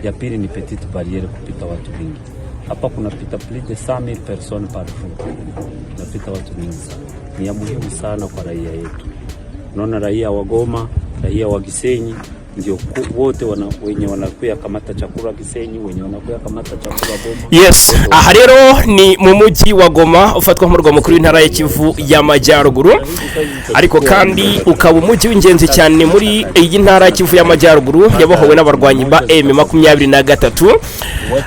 Ya pili ni petite barrière kupita watu wengi. Hapa kunapita plus de 100,000 personnes par jour, kunapita watu wengi sana. Ni ya muhimu sana kwa raia yetu. Unaona raia wa Goma, raia wa Gisenyi ndio wote wenye wanakuya kamata chakula Gisenyi, wenye wanakuya kamata chakula Goma. Yes, aha rero ni mu mujyi wa Goma, ufatwa nk'umurwa mukuru w'intara ya Kivu y'Amajyaruguru, ariko kandi ukaba umujyi w'ingenzi cyane muri iyi ntara ya Kivu y'Amajyaruguru yabohowe n'abarwanyi ba M23.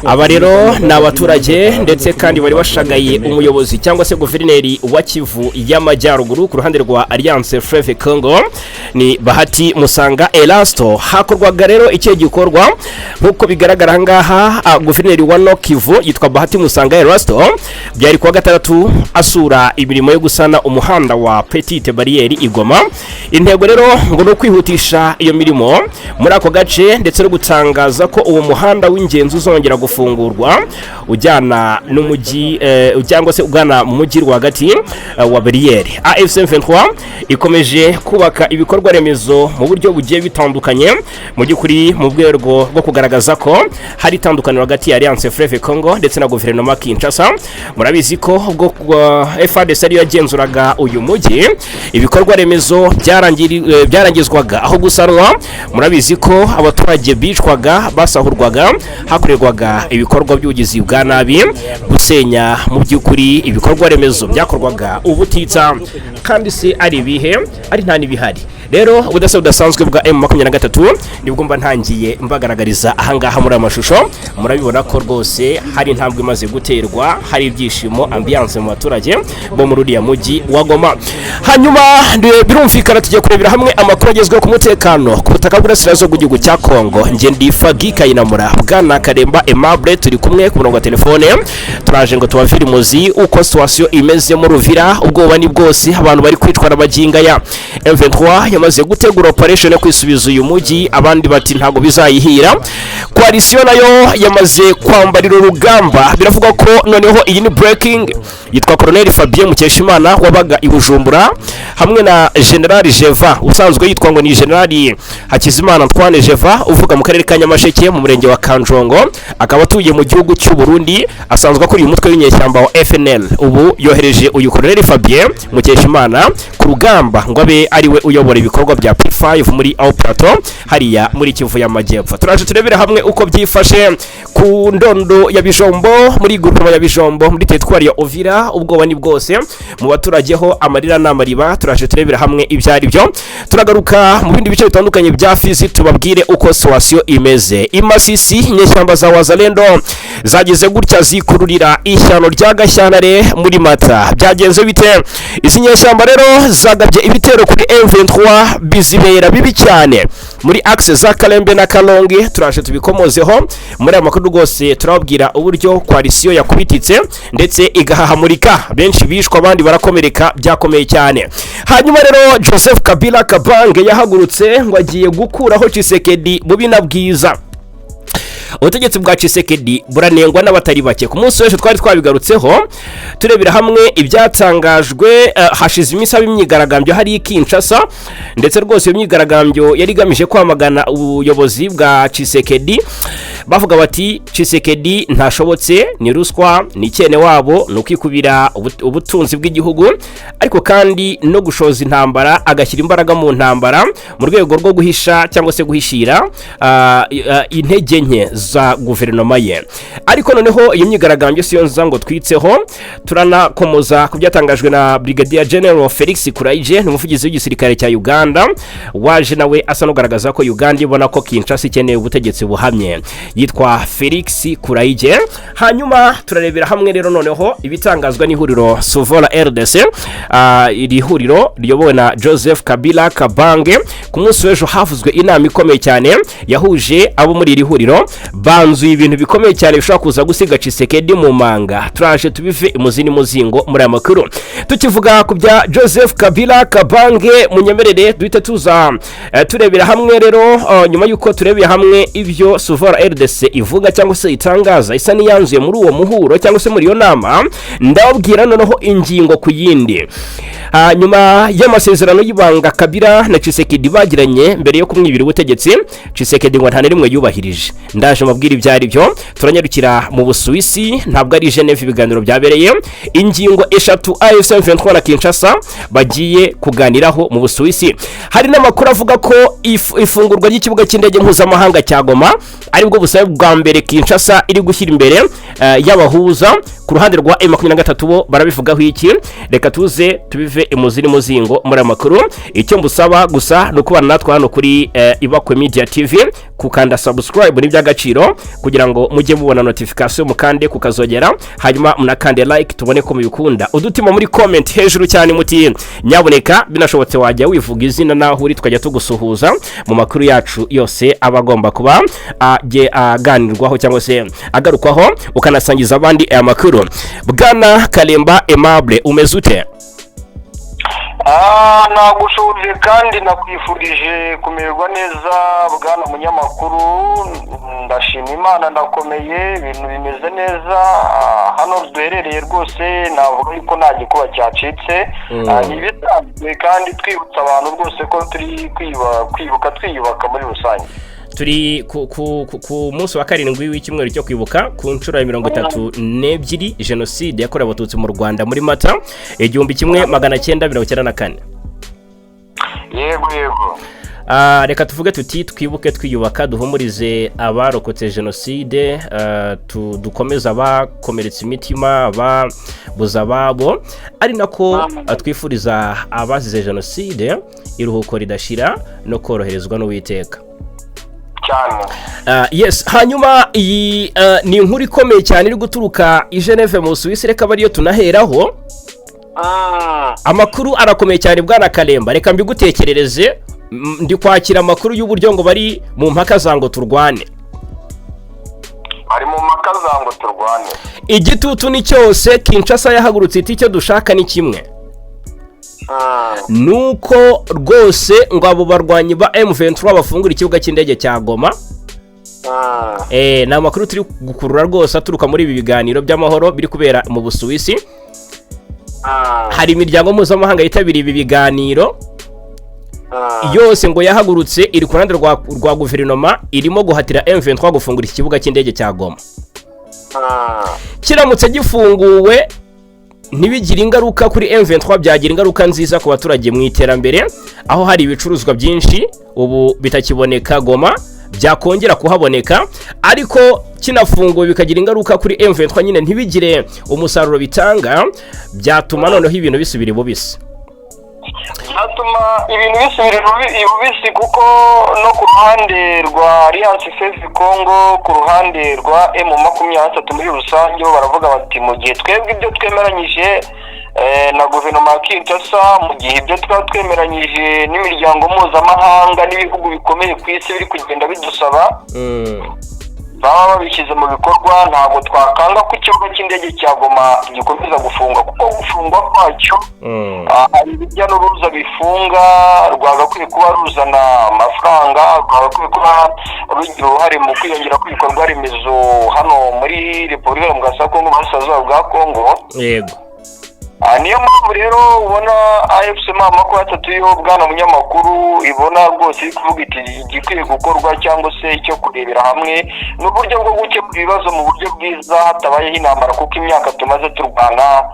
Aba rero ni abaturage, ndetse kandi bari bashagaye umuyobozi cyangwa se guverineri wa Kivu y'Amajyaruguru ku ruhande rwa Alliance Fleuve Congo, ni Bahati Musanga Erasto. Hakorwaga rero icyo gikorwa nk'uko bigaragara ahangaha. Guverineri wa Nord Kivu yitwa Bahati Musanga Erasto. Byari kuwa gatandatu, asura imirimo yo gusana umuhanda wa Petite Barrière i Goma. Intego rero ngo ni ukwihutisha iyo mirimo muri ako gace, ndetse no gutangaza ko uwo muhanda w'ingenzi uzongera gufungurwa ujyana n'umujyi cyangwa se ugana mu mujyi rwagati wa Barrière. AFC M23 ikomeje kubaka ibikorwa remezo mu buryo bugiye bitandukanye, mu by'ukuri mu rwego rwo kugaragaza ko hari itandukaniro hagati ya Alliance Fleuve Congo ndetse na guverinoma Kinshasa. Murabizi ko ubwo FARDC ariyo yagenzuraga uyu mujyi, ibikorwa remezo byarangizwaga aho gusanwa. Murabizi ko abaturage bicwaga, basahurwaga, hakorerwaga ibikorwa by'ubugizi bwa nabi, gusenya mu by'ukuri ibikorwa remezo byakorwaga ubutitsa, kandi si ari ibihe ari nta n'ibihari. Rero ubudasa budasanzwe bwa M23 nibwo mba ntangiye mbagaragariza ahangaha muri aya mashusho. Murabibona ko rwose hari intambwe imaze guterwa, hari ibyishimo, ambiance mu baturage bo muri uriya mujyi wa Goma. Hanyuma birumvikana tugiye kurebera hamwe amakuru agezweho ku mutekano ku butaka bw'Uburasirazuba bw'igihugu cya Kongo. Njye ndi Fagi Kayinamura, bwana Karemba Aimable turi kumwe ku murongo wa telefone. Turaje ngo tubavire imuzi uko situation imeze muri Uvira. Ubwoba ni bwose, abantu bari kwicwa n'abaginga ya M23 yamaze gutegura operation yo kwisubiza uyu mujyi, abandi bati ntabwo bizayihira. Coalition nayo yamaze kwambarira urugamba. Biravugwa ko noneho iyi ni breaking, yitwa Colonel Fabien Mukeshimana wabaga i Bujumbura, hamwe na General Jeva usanzwe yitwa ngo ni General Hakizimana Antoine Jeva, uvuga mu karere ka Nyamasheke mu murenge wa Kanjongo, akaba atuye mu gihugu cy'u Burundi, asanzwe akuriye umutwe w'inyeshyamba wa FNL. Ubu yohereje uyu Colonel Fabien Mukeshimana ku rugamba ngo abe ariwe uyobora ibikorwa bya P5 muri Haut Plateau, hariya muri Kivu y'Amajyepfo. Turaje turebere hamwe uko byifashe ku ndondo ya Bijombo, muri groupement ya Bijombo, muri teritwari ya Uvira. Ubwoba ni bwose mu baturage ho, amarira n'amariba. Turaje turebere hamwe ibyo ari byo. Turagaruka mu bindi bice bitandukanye bya Fizi, tubabwire uko situation imeze i Masisi. Inyeshyamba za Wazalendo zagize gutya zikururira ishyano rya Gashyantare muri Mata. Byagenze bite? Izi nyeshyamba rero zagabye ibitero kuri M23, bizibera bibi cyane muri axe za Kalembe na Kalongi. Turaje tubikomozeho muri aya makuru rwose. Turababwira uburyo coalition yakubititse ndetse igahahamurika, benshi bishwa, abandi barakomereka, byakomeye cyane. Hanyuma rero Joseph Kabila Kabange yahagurutse ngo agiye gukuraho Tshisekedi bubi na bwiza. Ubutegetsi bwa Tshisekedi buranengwa n'abatari bake. Ku munsi w'ejo twari twabigarutseho, turebera hamwe ibyatangajwe. Hashize iminsi haba imyigaragambyo hariya i Kinshasa, ndetse rwose iyo myigaragambyo yari igamije kwamagana ubuyobozi bwa Tshisekedi. Bavuga bati Tshisekedi ntashobotse, ni ruswa, ni icyene wabo, ni ukwikubira ubutunzi bw'igihugu, ariko kandi no gushoza intambara, agashyira imbaraga mu ntambara mu rwego rwo guhisha cyangwa se guhishira intege nke za guverinoma ye. Ariko noneho iyo myigaragambyo siyo nza ngo twitseho. Turanakomoza ku byatangajwe na Brigadier General Felix Kulayigye, ni umuvugizi w'igisirikare cya Uganda, waje nawe asa n'ugaragaza ko Uganda ibona ko Kinshasa ikeneye ubutegetsi buhamye. Yitwa Felix Kulayigye. Hanyuma turarebera hamwe rero noneho ibitangazwa n'ihuriro Sauvons la RDC, iri huriro riyobowe na Joseph Kabila Kabange. Ku munsi w'ejo havuzwe inama ikomeye cyane yahuje abo muri iri huriro, banzuye ibintu bikomeye cyane bishobora kuza gusiga Tshisekedi mu manga. Turaje tubive imuzi n'umuzingo muri aya makuru. Tukivuga ku bya Joseph Kabila Kabange, munyemerere duhite tuza turebera hamwe rero, nyuma y'uko turebeye hamwe ibyo Sauvons la RDC. FARDC ivuga cyangwa se itangaza, isa n'iyanzuye muri uwo muhuro cyangwa se muri iyo nama. Ndababwira noneho ingingo ku yindi. Hanyuma y'amasezerano y'ibanga Kabila na Tshisekedi bagiranye mbere yo kumwibira ubutegetsi, Tshisekedi ngo nta na rimwe yubahirije. Ndaje mabwira ibyo ari byo. Turanyarukira mu Busuwisi, ntabwo ari Geneve ibiganiro byabereye. Ingingo eshatu AFC M23 na Kinshasa bagiye kuganiraho mu Busuwisi. Hari n'amakuru avuga ko ifungurwa ry'ikibuga cy'indege mpuzamahanga cya Goma aribwo busabe bwa mbere Kinshasa iri gushyira imbere y'abahuza. Ku ruhande rwa M23 bo barabivugaho iki? Reka tuze tubive imuzi n'umuzingo muri aya makuru. Icyo mbusaba gusa ni ukubana natwe hano kuri Ibakwe Media TV, kukanda subscribe ni iby'agaciro kugira ngo mujye mubona notification, mukande kukazogera, hanyuma munakande like tubone ko mubikunda. Udutima muri comment hejuru cyane muti nyaboneka, binashobotse wajya wivuga izina naho uri, tukajya tugusuhuza mu makuru yacu yose aba agomba kuba ajye aganirwaho cyangwa se agarukwaho, ukanasangiza abandi aya makuru. Bwana Kalemba Aimable, umeze ute? Nagushuje kandi nakwifurije kumererwa neza, bwana munyamakuru. Ndashima Imana, ndakomeye, ibintu bimeze neza. Hano duherereye rwose navuga yuko nta gikuba cyacitse. Ni ibisanzwe, kandi twibutsa abantu rwose ko turi kwibuka twiyubaka muri rusange. Turi ku munsi wa karindwi w'icyumweru cyo kwibuka ku nshuro ya 32 jenoside yakorewe Abatutsi mu Rwanda muri Mata 1994. Yego. Reka tuvuge tuti twibuke twiyubaka, duhumurize abarokotse jenoside, dukomeze abakomeretse imitima, ababuze ababo, ari nako twifuriza abazize jenoside iruhuko ridashira no koroherezwa n'Uwiteka. Cyane. Yes, hanyuma iyi ni inkuru ikomeye cyane iri guturuka i Geneve mu Busuwisi, reka abe ariyo tunaheraho. Amakuru arakomeye cyane, bwana Kalemba, reka mbigutekerereze. Ndi kwakira amakuru y'uburyo ngo bari mu mpaka za ngo turwane. Bari mu mpaka za ngo turwane. Igitutu ni cyose. Kinshasa yahagurutse iti icyo dushaka ni kimwe, nuko rwose ngo abo barwanyi ba M23 bafungura ikibuga cy'indege cya Goma. Ni amakuru turi gukurura rwose aturuka muri ibi biganiro by'amahoro biri kubera mu Busuwisi. Hari imiryango mpuzamahanga yitabiriye ibi biganiro yose ngo yahagurutse iri ku ruhande rwa guverinoma irimo guhatira M23 gufungura iki kibuga cy'indege cya Goma. Kiramutse gifunguwe ntibigire ingaruka kuri M23, byagira ingaruka nziza ku baturage mu iterambere, aho hari ibicuruzwa byinshi ubu bitakiboneka Goma byakongera kuhaboneka. Ariko kinafunguwe bikagira ingaruka kuri M23 nyine, ntibigire umusaruro bitanga, byatuma noneho ibintu bisubira ibubisi. Byatuma ibintu bisubira ibubisi, kuko no ku ruhande rwa Alliance Fleuve Congo, ku ruhande rwa M23 muri rusange, bo baravuga bati mu gihe twebwe ibyo twemeranyije na guverinoma ya Kinshasa, mu gihe ibyo twaba twemeranyije n'imiryango mpuzamahanga n'ibihugu bikomeye ku isi biri kugenda bidusaba, baba babishyize mu bikorwa, ntabwo twakanga ko ikibuga cy'indege cya Goma gikomeza gufunga, kuko gufungwa kwacyo hari urujya n'uruza bifunga rwagakwiye kuba ruzana amafaranga, rwagakwiye kuba rugira uruhare mu kwiyongera kw'ibikorwa remezo hano muri Repubulika ya Demokarasi ya Kongo, mu burasirazuba bwa Kongo. Niyo mpamvu rero ubona AFC M23 yo, bwana munyamakuru, ibona rwose iri kuvuga iti igikwiye gukorwa cyangwa se icyo kurebera hamwe ni uburyo bwo gukemura ibibazo mu buryo bwiza hatabayeho intambara, kuko imyaka tumaze turwana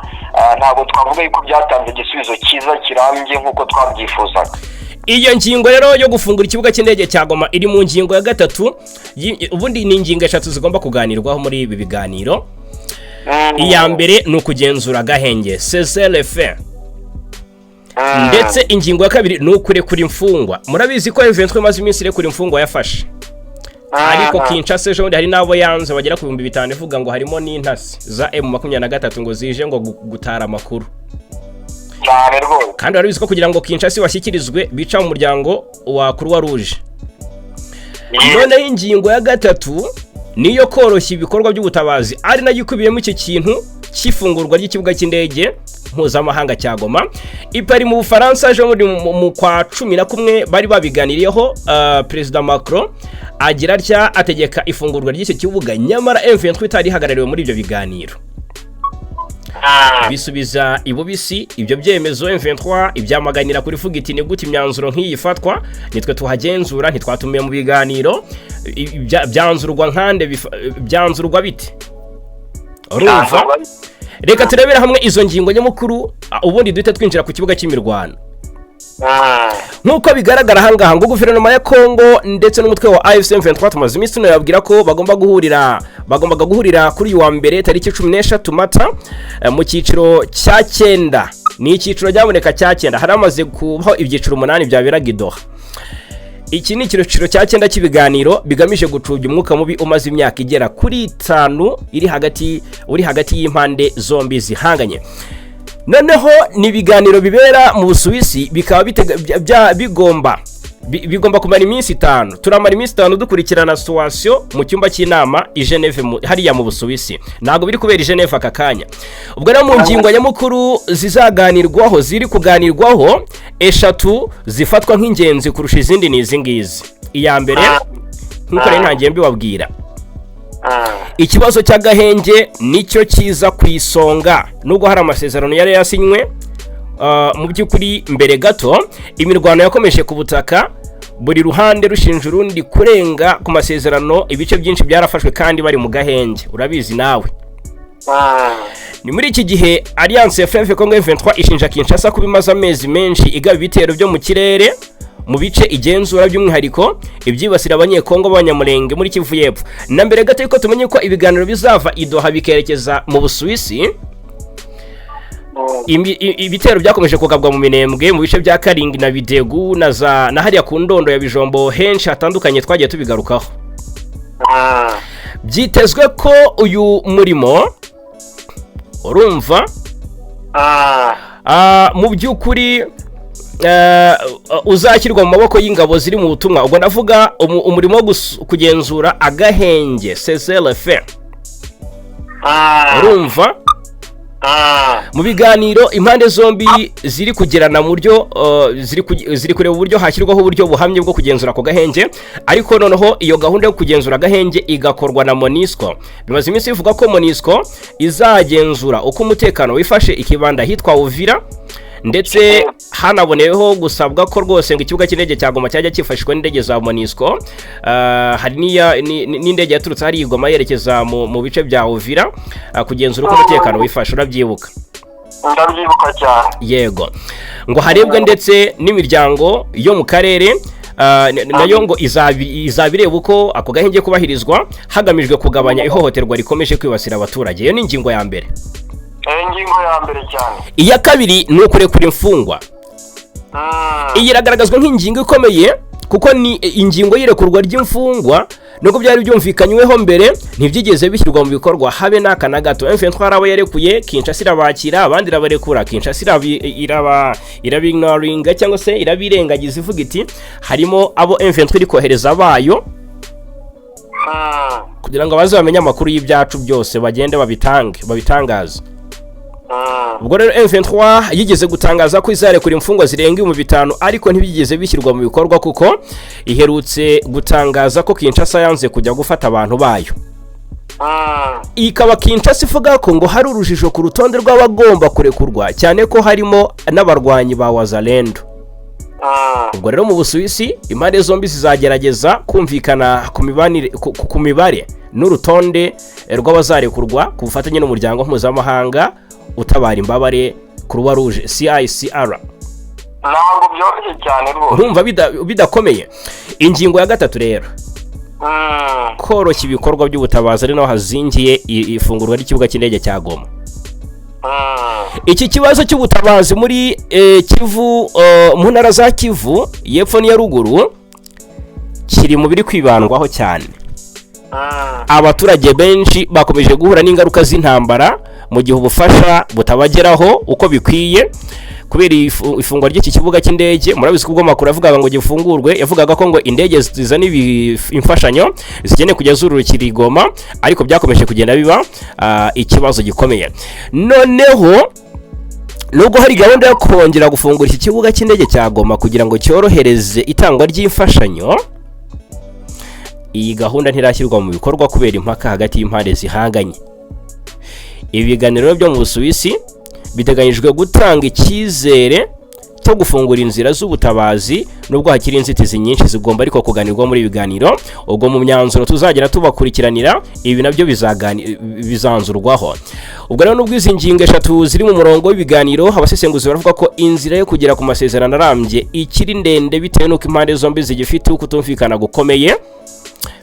ntabwo twavuga yuko byatanze igisubizo cyiza kirambye nk'uko twabyifuzaga. Iyo ngingo rero yo gufungura ikibuga cy'indege cya Goma iri mu ngingo ya gatatu. Ubundi ni ingingo eshatu zigomba kuganirwaho muri ibi biganiro. Iya mbere ni ukugenzura agahenge, cessez-le-feu, ndetse ingingo ya kabiri ni ukurekura imfungwa. Murabizi ko M23 imaze iminsi irekura imfungwa yafashe, ariko Kinshasa ejo bundi hari n'abo yanze bagera ku 5000, ivuga ngo harimo n'intasi za M23 ngo zije ngo gutara amakuru. Cyane rwose. Kandi barabizi ko kugira ngo Kinshasa bashyikirizwe bica mu muryango wa Croix Rouge. Noneho ingingo ya gatatu niyo koroshya ibikorwa by'ubutabazi, ari nayo ikubiyemo iki kintu. cy'ifungurwa ry'ikibuga cy'indege mpuzamahanga cya Goma. I Paris mu Bufaransa ejo bundi mu kwa 11 bari babiganiriyeho, Perezida Macron agira atya ategeka ifungurwa ry'icyo kibuga, nyamara M23 itari ihagarariwe muri ibyo biganiro. Bisubiza ibubisi ibyo byemezo, M23 ibyamaganira kuri fuga iti: "Ni gute imyanzuro nk'iyi ifatwa? Nitwe tuhagenzura, ntitwatumiye mu biganiro. Byanzurwa nkande? Byanzurwa bite?" Urumva, reka turebere hamwe izo ngingo nyamukuru, ubundi duhite twinjira ku kibuga cy'imirwano. Nk'uko bigaragara ahangaha ngo guverinoma ya Kongo ndetse n'umutwe wa AFC M23, tumaze iminsi tunababwira ko bagomba guhurira, bagombaga guhurira kuri uyu wa mbere tariki 13 Mata, mu cyiciro cya cyenda. Ni icyiciro ryaboneka cya cyenda, hari hamaze kubaho ibyiciro umunani byaberaga i Doha. Iki ni icyiciro cya cyenda cy'ibiganiro bigamije gucubya umwuka mubi umaze imyaka igera kuri 5 uri hagati y'impande zombi zihanganye. Noneho ni ibiganiro bibera mu Busuwisi, bikaba bigomba kumara iminsi 5. Turamara iminsi 5 dukurikirana situation mu cyumba cy'inama i Geneve, hariya mu Busuwisi. Ntabwo biri kubera i Geneve aka kanya. Ubwo rero mu ngingo nyamukuru zizaganirwaho, ziri kuganirwaho, eshatu zifatwa nk'ingenzi kurusha izindi ni izi ngizi. Iya mbere, nk'uko rero ntangiye mbibabwira, ikibazo cy'agahenge nicyo kiza ku isonga. Nubwo hari amasezerano yari yasinywe, mu by'ukuri mbere gato imirwano yakomeje ku butaka, buri ruhande rushinja urundi kurenga ku masezerano. Ibice byinshi byarafashwe kandi bari mu gahenge, urabizi nawe. Ni muri iki gihe Alliance Fleuve Congo M23 ishinja Kinshasa kuba imaze amezi menshi igaba ibitero byo mu kirere mu bice igenzura, by'umwihariko ibyibasira Abanyekongo b'Abanyamulenge muri Kivu y'Epfo. Na mbere gato yuko tumenye ko ibiganiro bizava i Doha bikerekeza mu Busuwisi, ibitero byakomeje kugabwa mu Minembwe, mu bice bya Karingi na Bidegu na za na hariya ku Ndondo ya Bijombo, henshi hatandukanye twagiye tubigarukaho. Byitezwe ko uyu murimo, urumva, mu by'ukuri uzashyirwa mu maboko y'ingabo ziri mu butumwa. Ubwo ndavuga umurimo wo kugenzura agahenge, cessez-le-feu. Urumva, mu biganiro impande zombi ziri kugirana mu buryo ziri kureba uburyo hashyirwaho uburyo buhamye bwo kugenzura ako gahenge, ariko noneho iyo gahunda yo kugenzura agahenge igakorwa na MONUSCO. Bimaze iminsi bivuga ko MONUSCO izagenzura uko umutekano wifashe, ikibanda ahitwa Uvira, ndetse hanaboneyeho gusabwa ko rwose ngo ikibuga cy'indege cya Goma cyajya cyifashishwa n'indege za MONUSCO. Hari n'indege yaturutse hariya i Goma yerekeza mu bice bya Uvira, kugenzura uko umutekano wifashe, urabyibuka? Ndabyibuka cyane. Yego, ngo harebwe ndetse n'imiryango yo mu karere, nayo ngo izaba ireba uko ako gahenge kubahirizwa, hagamijwe kugabanya ihohoterwa rikomeje kwibasira abaturage. Iyo ni ingingo ya mbere. Ingingo ya mbere cyane. Iya kabiri ni ukurekura imfungwa. Iyi iragaragazwa nk'ingingo ikomeye, kuko ni ingingo y'irekurwa ry'imfungwa, nubwo byari byumvikanyweho mbere, ntibyigeze bishyirwa mu bikorwa habe n'aka na gato. M23 hari abo yarekuye, Kinshasa irabakira, abandi irabarekura, Kinshasa irabignoringa cyangwa se irabirengagiza, ivuga iti harimo abo M23 iri kohereza bayo kugira ngo baze bamenye amakuru y'ibyacu byose, bagende babitange, babitangaze. Ubwo rero M23 yigeze gutangaza ko izarekura imfungwa zirenga 5000, ariko ntibigeze bishyirwa mu bikorwa, kuko iherutse gutangaza ko Kinshasa yanze kujya gufata abantu bayo. Ikaba Kinshasa ivuga ko ngo hari urujijo ku rutonde rw'abagomba kurekurwa, cyane ko harimo n'abarwanyi ba Wazalendo. Ubwo rero mu Busuwisi impande zombi zizagerageza kumvikana ku mibare n'urutonde rw'abazarekurwa ku bufatanye n'umuryango mpuzamahanga utabara imbabare, Croix Rouge, CICR. Ntabwo byoroshye cyane rwose. Urumva bidakomeye. Ingingo ya gatatu rero, koroshya ibikorwa by'ubutabazi, ari naho hazingiye ifungurwa ry'ikibuga cy'indege cya Goma. Iki kibazo cy'ubutabazi muri Kivu, mu ntara za Kivu y'Epfo n'iya Ruguru, kiri mu biri kwibandwaho cyane. Abaturage benshi bakomeje guhura n'ingaruka z'intambara mu gihe ubufasha butabageraho uko bikwiye. Kubera ifungwa ry'iki kibuga cy'indege, murabizi ko ubwo amakuru yavugaga ngo gifungurwe, yavugaga ko ngo indege zizana imfashanyo zikeneye kujya zururukira i Goma, ariko byakomeje kugenda biba ikibazo gikomeye. Noneho nubwo hari gahunda yo kongera gufungura iki kibuga cy'indege cya Goma kugira ngo cyorohereze itangwa ry'imfashanyo, iyi gahunda ntirashyirwa mu bikorwa kubera impaka hagati y'impande zihanganye. Ibi biganiro byo mu Busuwisi biteganyijwe gutanga icyizere cyo gufungura inzira z'ubutabazi, nubwo hakiri inzitizi nyinshi zigomba ariko kuganirwa muri ibi biganiro. Ubwo mu myanzuro tuzagera tubakurikiranira, ibi nabyo bizanzurwaho. Ubwo rero, nubwo izi ngingo eshatu ziri mu murongo w'ibiganiro, abasesenguzi baravuga ko inzira yo kugera ku masezerano arambye ikiri ndende, bitewe n'uko impande zombi zigifite ukutumvikana gukomeye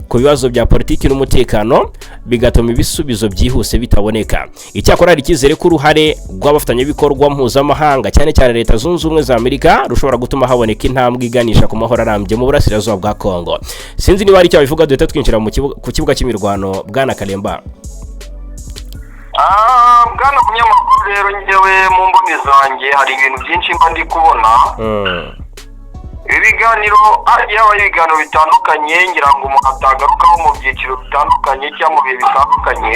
ku bibazo bya politiki n'umutekano, bigatuma ibisubizo byihuse bitaboneka. Icyakora, hari icyizere ko uruhare rw'abafatanyabikorwa mpuzamahanga, cyane cyane Leta Zunze Ubumwe za Amerika, rushobora gutuma haboneka intambwe iganisha ku mahoro arambye mu burasirazuba bwa Kongo. Sinzi niba hari icyo babivuga, duhita twinjira ku kibuga cy'imirwano, bwana Kalemba. Bwana munyamakuru, rero njyewe mu mboni zanjye hari ibintu byinshi mba ndi kubona. Ibi biganiro, hagiye habaho ibiganiro bitandukanye, ngira ngo umuntu atagarukaho mu byiciro bitandukanye cyangwa mu bihe bitandukanye.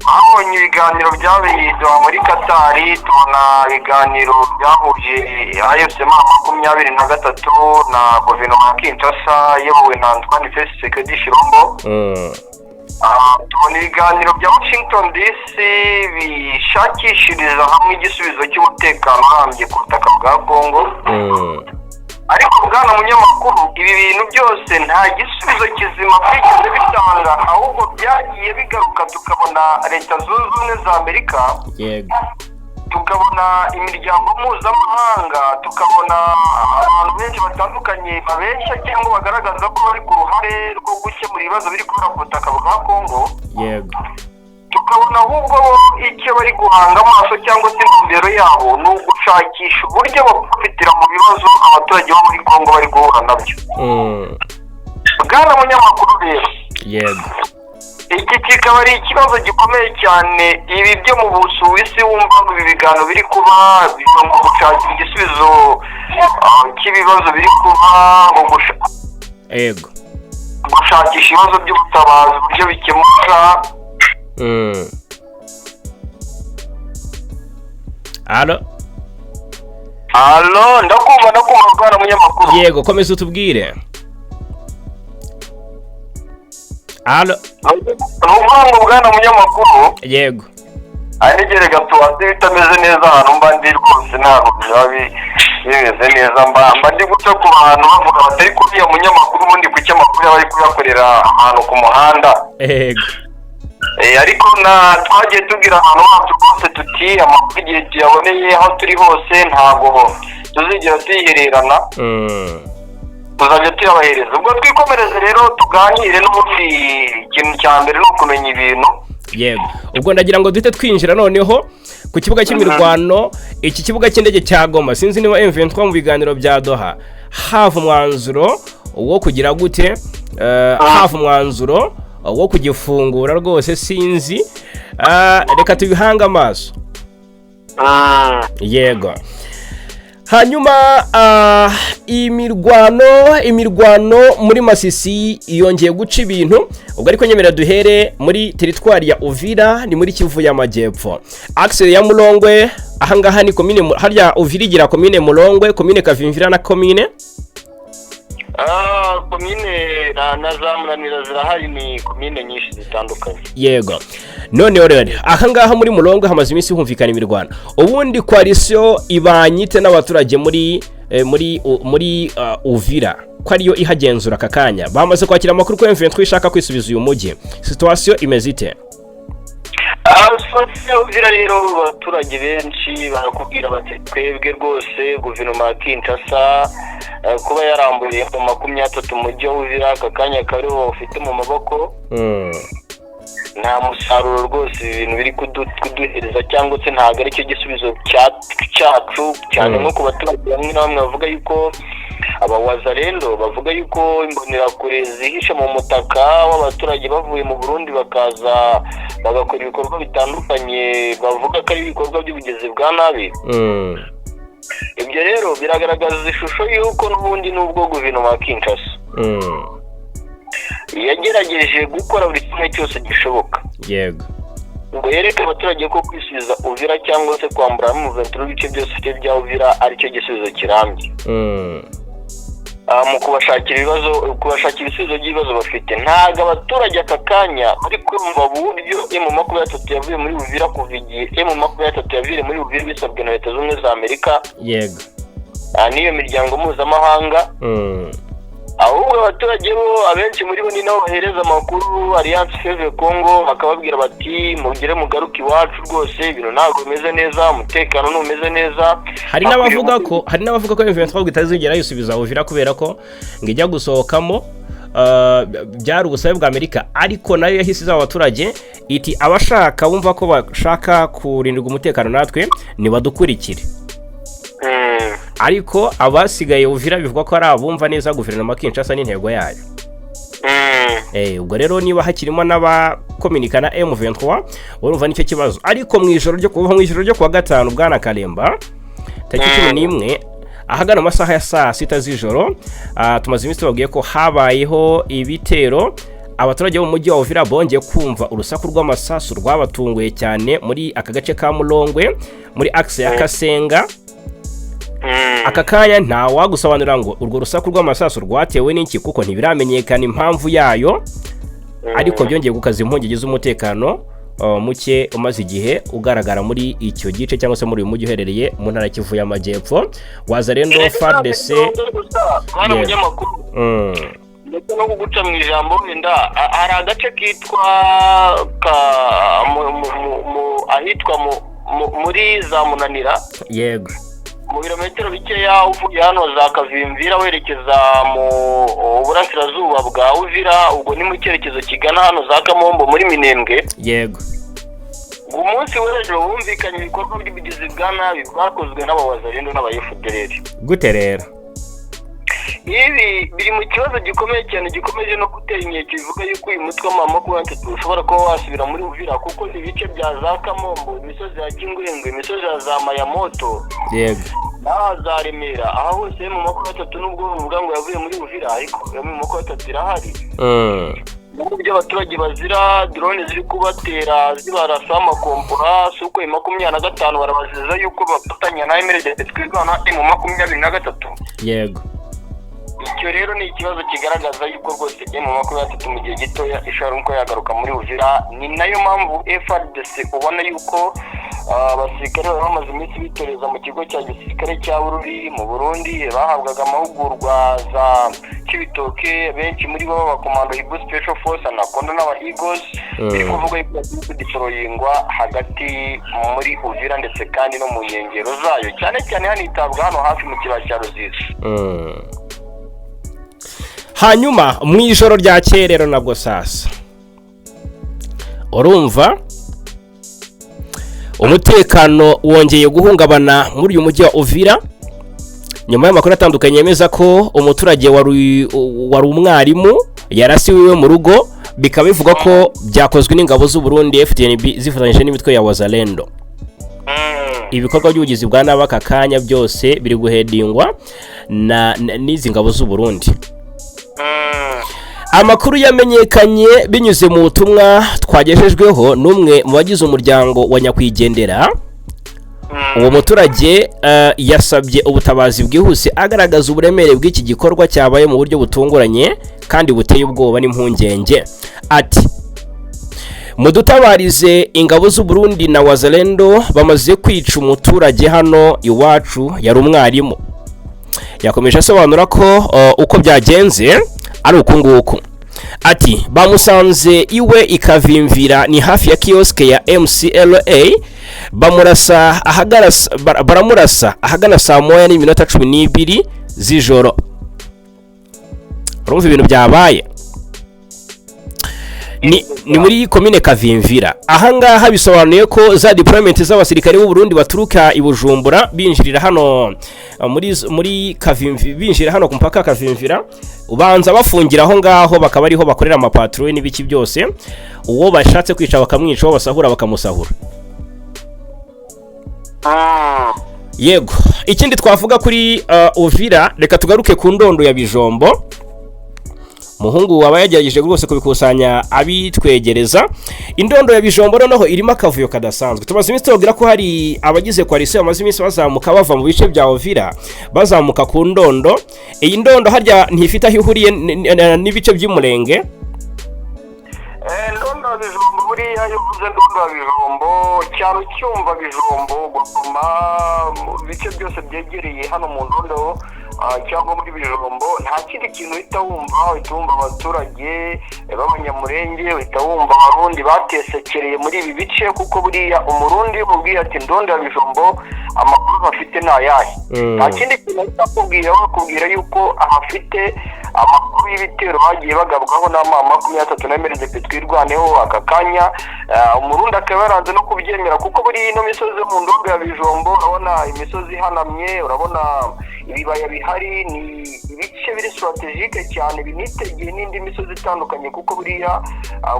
Habonye ibiganiro byabereye i Doha muri Katari, tubona ibiganiro byahuje AFC M23 na guverinoma ya Kinshasa iyobowe na Antoine Felix Tshisekedi Tshilombo. Tubona ibiganiro bya Washington DC bishakishiriza hamwe igisubizo cy'umutekano urambye ku butaka bwa Congo. Ariko bwana munyamakuru, ibi bintu byose nta gisubizo kizima byigeze bitanga, ahubwo byagiye bigaruka tukabona Leta Zunze Ubumwe za Amerika, tukabona imiryango mpuzamahanga, tukabona abantu benshi batandukanye babeshya cyangwa bagaragaza ko bari ku ruhare rwo gukemura ibibazo biri kubera ku butaka bwa Kongo, tukabona ahubwo bo icyo bari guhanga amaso cyangwa se intumbero yabo ni ugushakisha uburyo baprofitira mu bibazo abaturage bo muri Kongo bari guhura nabyo. Bwana munyamakuru rero, iki kikaba ari ikibazo gikomeye cyane. Ibi byo mu Busuwisi wumva ngo ibi biganiro biri kuba ngo gushakira igisubizo cy'ibibazo biri kuba, ngo gushakisha ibibazo by'ubutabazi uburyo bikemuka. Alo? Alo, ndakumva, ndakumva, bwana munyamakuru. Yego, komeza utubwire. Alo? Ni ukuvuga ngo, bwana munyamakuru, hari n'igihe gatuwasi bitameze neza ahantu mba ndi rwose, ntabwo byaba bimeze neza. Mba ndi guca ku bantu bavuga bati: "Ariko uriya munyamakuru ubundi kuki amakuru yaba ari kuyakorera ahantu ku muhanda?" Ariko na twagiye tubwira abantu bacu rwose tuti amakuru igihe tuyaboneye aho turi hose ntabwo tuzigera tuyihererana, tuzajya tuyabahereza. Ubwo twikomereze rero, tuganire n'ubundi. Ikintu cya mbere ni ukumenya ibintu. Yego, ubwo ndagira ngo duhite twinjira noneho ku kibuga cy'imirwano, iki kibuga cy'indege cya Goma. Sinzi niba M23 mu biganiro bya Doha hava umwanzuro wo kugira gute, hava umwanzuro wo kugifungura rwose, sinzi. Reka tubihange amaso. Yego. Hanyuma imirwano muri Masisi yongeye guca ibintu. Ubwo ariko nyemera duhere muri teritwari ya Uvira, ni muri Kivu y'Amajyepfo, axe ya Mulongwe. Ahangaha ni komine harya Uvira igira komine Mulongwe, komine Kavimvira na komine Komine na za Munanira zirahari, ni komine nyinshi zitandukanye. Yego. Noneho rero ahangaha muri Mulongwe hamaze iminsi humvikana imirwano. Ubundi coalition ibanyite n'abaturage muri Uvira, ko ariyo ihagenzura aka kanya, bamaze kwakira amakuru ko M23 ishaka kwisubiza uyu mujyi. Situation imeze ite? Uvira rero, abaturage benshi barakubwira bati: "Twebwe rwose guverinoma ya Kinshasa kuba yarambuye mu 23 umujyi wa Uvira aka kanya kariho bawufite mu maboko, nta musaruro rwose ibi bintu biri kuduhereza, cyangwa se ntabwo aricyo gisubizo cyacu cyane." Nko ku baturage bamwe na bamwe bavuga yuko Aba Wazalendo bavuga yuko Imbonerakure zihishe mu mutaka w'abaturage bavuye mu Burundi, bakaza bagakora ibikorwa bitandukanye, bavuga ko ari ibikorwa by'ubugizi bwa nabi. Ibyo rero biragaragaza ishusho y'uko n'ubundi n'ubwo guverinoma ya Kinshasa yagerageje gukora buri kimwe cyose gishoboka ngo yereke abaturage ko kwisubiza Uvira cyangwa se kwambura M23 ibice byose ufite bya Uvira aricyo gisubizo kirambye mu kubashakira ibibazo, kubashakira ibisubizo by'ibibazo bafite. Ntabwo abaturage aka kanya bari kumva uburyo M23 yavuye muri Uvira. Kuva igihe M23 yavuye muri Uvira bisabwe na Leta Zunze Ubumwe za Amerika n'iyo miryango mpuzamahanga, ahubwo abaturage bo, abenshi muri bo ni nabo bahereza amakuru Alliance Fleuve Congo, bakababwira bati: "Mugere mugaruke iwacu rwose, ibintu ntabwo bimeze neza, umutekano ntumeze neza." Hari n'abavuga ko M23 itazigera yisubiza Uvira kubera ko ngo ijya gusohokamo byari ubusabe bwa Amerika, ariko nayo yahise izaba abaturage iti: "Abashaka bumva ko bashaka kurindirwa umutekano natwe nibadukurikire." Ariko abasigaye Uvira bivugwa ko ari abumva neza guverinoma Kinshasa n'intego yayo. Ubwo rero niba hakirimo n'abakominika na M23, urumva nicyo kibazo. Ariko mu ijoro ryo kuwa gatanu, bwana Karemba, tariki 11, ahagana mu masaha ya saa 6 z'ijoro, tumaze iminsi tubabwiye ko habayeho ibitero. Abaturage bo mu mujyi wa Uvira bongeye kumva urusaku rw'amasasu rwabatunguye cyane muri aka gace ka Mulongwe, muri axe ya Kasenga. Aka kanya nta wagusobanurira ngo urwo rusaku rw'amasasu rwatewe n'iki, kuko ntibiramenyekana impamvu yayo, ariko byongeye gukaza impungenge z'umutekano muke umaze igihe ugaragara muri icyo gice cyangwa se muri uyu mujyi uherereye mu ntara ya Kivu y'Amajyepfo. Wazalendo, FARDC. Mwana munyamakuru, ndetse no kuguca mu ijambo, wenda hari agace kitwa ka ahitwa muri za Munanira, mu birometero bikeya uvuye hano za Kavimvira werekeza mu burasirazuba bwa Uvira, ubwo ni mu cyerekezo kigana hano za Kamombo muri Minembwe. Umunsi w'ejo wumvikanye ibikorwa by'ubugizi bwa nabi bwakozwe n'Abawazalendo n'aba FDLR. Gute rero? Ibi biri mu kibazo gikomeye cyane gikomeje no gutera inkeke, bivuga yuko uyu mutwe wa 23 ushobora kuba wasubira muri Uvira, kuko ibice bya za Kamombo, imisozi ya Kingwengwe, imisozi ya za Mayamoto n'aha za Remera, aha hose M23, nubwo bavuga ngo yavuye muri Uvira, ariko M23 irahari. N'uburyo abaturage bazira drone ziri kubatera zibarasa amakompora Sukhoi 25, barabaziza yuko bafatanya na MRDP Twirwaneho M23. Icyo rero ni ikibazo kigaragaza yuko rwose M23 mu gihe gitoya ishobora kuba yagaruka muri Uvira. Ni nayo mpamvu FARDC ubona yuko abasirikare bari bamaze iminsi bitoreza mu kigo cya gisirikare cya Bururi mu Burundi, bahabwaga amahugurwa za Cibitoke, benshi muri bo b'abakomando Hibu Special Force, Anaconda n'aba Eagles, biri kuvuga yuko bagiye kudeployingwa hagati muri Uvira ndetse kandi no mu nkengero zayo, cyane cyane hanitabwa hano hafi mu kibaya cya Ruzizi. Hanyuma mu ijoro ryakeye rero nabwo sasa urumva umutekano wongeye guhungabana muri uyu mujyi wa Uvira, nyuma y'amakuru atandukanye yemeza ko umuturage wari umwarimu yarasiwe iwe mu rugo, bikaba bivugwa ko byakozwe n'ingabo z'u Burundi FDNB zifatanyije n'imitwe ya Wazalendo. Ibikorwa by'ubugizi bwa nabi aka kanya byose biri guhedingwa n'izi ngabo z'u Burundi. Amakuru yamenyekanye binyuze mu butumwa twagejejweho n'umwe mu bagize umuryango wa nyakwigendera. Uwo muturage yasabye ubutabazi bwihuse, agaragaza uburemere bw'iki gikorwa cyabaye mu buryo butunguranye kandi buteye ubwoba n'impungenge. Ati: "Mudutabarize, ingabo z'u Burundi na Wazalendo bamaze kwica umuturage hano iwacu, yari umwarimu." Yakomeje asobanura ko uko byagenze ari uku nguku. Ati: "Bamusanze iwe ikavimvira, ni hafi ya kioske ya MCLA, bamurasa ahagana baramurasa ahagana saa 1:12 z'ijoro." Urumva ibintu byabaye. Ni muri komine Kavimvira. Ahangaha bisobanuye ko za deployment z'abasirikare b'u Burundi baturuka i Bujumbura binjirira hano muri Kavimvira, binjira hano ku mupaka Kavimvira, ubanza bafungira aho ngaho, bakaba ariho bakorera amapatrouille n'ibiki byose. Uwo bashatse kwica bakamwica, uwo basahura bakamusahura. Yego, ikindi twavuga kuri Uvira, reka tugaruke ku Ndondo ya Bijombo. Muhungu waba yagerageje rwose kubikusanya abitwegereza. Indondo ya Bijombo noneho irimo akavuyo kadasanzwe. Tumaze iminsi tubabwira ko hari abagize coalition bamaze iminsi bazamuka bava mu bice bya Uvira, bazamuka ku Ndondo. Iyi Ndondo harya ntifite aho ihuriye n'ibice by'umurenge? Ndondo ya Bijombo, buriya iyo uvuze Ndondo ya Bijombo cyane, ucyumva Bijombo, Goma, mu bice byose byegereye hano mu Ndondo cyangwa muri Bijombo, nta kindi kintu uhita wumva. Uhita wumva abaturage b'Abanyamurenge, uhita wumva Abarundi batesekereye muri ibi bice, kuko buriya Umurundi umubwiye ati "Ndondo ya Bijombo, amakuru bafite ni ayahe?" Nta kindi kintu ahita akubwira, bakubwira yuko ahafite amakuru y'ibitero bagiye bagabwaho n'ama 23 na MRDP Twirwaneho. Aka kanya Umurundi akaba yaranze no kubyemera, kuko buriya ino misozi yo mu Ndondo ya Bijombo, urabona imisozi ihanamye, urabona ibibaya bihari, ni ibice biri stratégique cyane, binitegeye n'indi misozi itandukanye, kuko buriya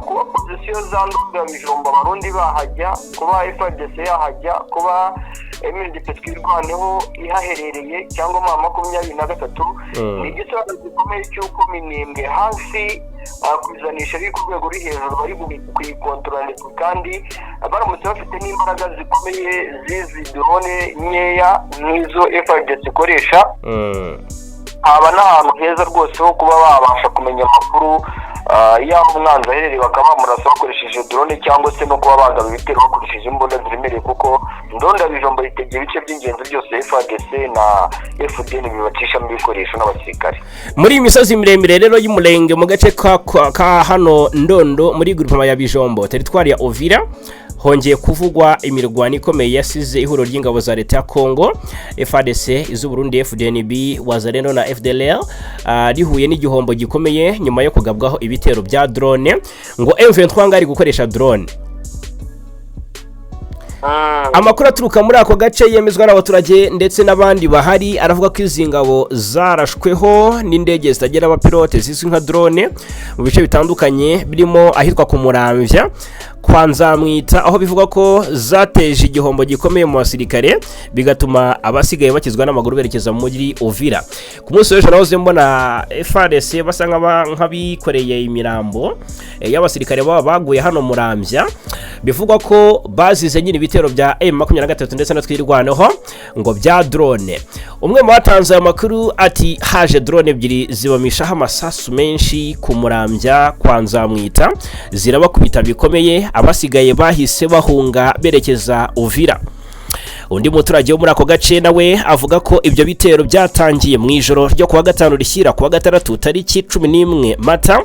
kuba position za Ndondo ya Bijombo Abarundi bahajya, kuba FARDC yahajya, kuba MRDP Twirwaneho ihaherereye cyangwa M23, ni igisobanuro gikomeye cy'uko Minembwe hafi kuzanisha biri ku rwego ruri hejuru, bari kuyikontorora, ndetse kandi baramutse bafite n'imbaraga zikomeye z'izi drone nkeya nk'izo FARDC ikoresha, haba n'ahantu heza rwose ho kuba babasha kumenya amakuru y'aho umwanzi aherereye, bakaba bamurasa bakoresheje drone, cyangwa se no kuba bagaba ibitero bakoresheje imbunda ziremereye, kuko Ndondo ya Bijombo yitegeye ibice by'ingenzi byose FARDC na FDN bibacishamo ibikoresho n'abasirikare. Muri iyi misozi miremire rero y'Umurenge, mu gace ka hano Ndondo muri groupement ya Bijombo, teritwari ya Uvira, hongeye kuvugwa imirwano ikomeye yasize ihuriro ry'ingabo za leta ya Congo FARDC, iz'Uburundi FDNB, Wazalendo na FDLR rihuye n'igihombo gikomeye nyuma yo kugabwaho ibitero bya drone. Ngo M23 ngo ari gukoresha drone. Amakuru aturuka muri ako gace yemezwa n'abaturage ndetse n'abandi bahari aravuga ko izi ngabo zarashweho n'indege zitagira abapilote zizwi nka drone mu bice bitandukanye birimo ahitwa ku Muramvya kwa Nzamwita, aho bivugwa ko zateje igihombo gikomeye mu basirikare, bigatuma abasigaye bakizwa n'amaguru berekeza muri Uvira. Ku munsi w'ejo nahoze mbona FARDC basa nk'abikoreye imirambo y'abasirikare baba baguye hano Muramvya, bivugwa ko bazize nyine ibitero bya M23 ndetse na Twirwaneho ngo bya drone. Umwe mu batanze aya makuru ati haje drone ebyiri zibamishaho amasasu menshi ku Muramvya kwa Nzamwita, zirabakubita bikomeye, abasigaye bahise bahunga berekeza Uvira. Undi muturage wo muri ako gace nawe avuga ko ibyo bitero byatangiye mu ijoro ryo kuwa gatanu rishyira kuwa gatandatu tariki 11 Mata,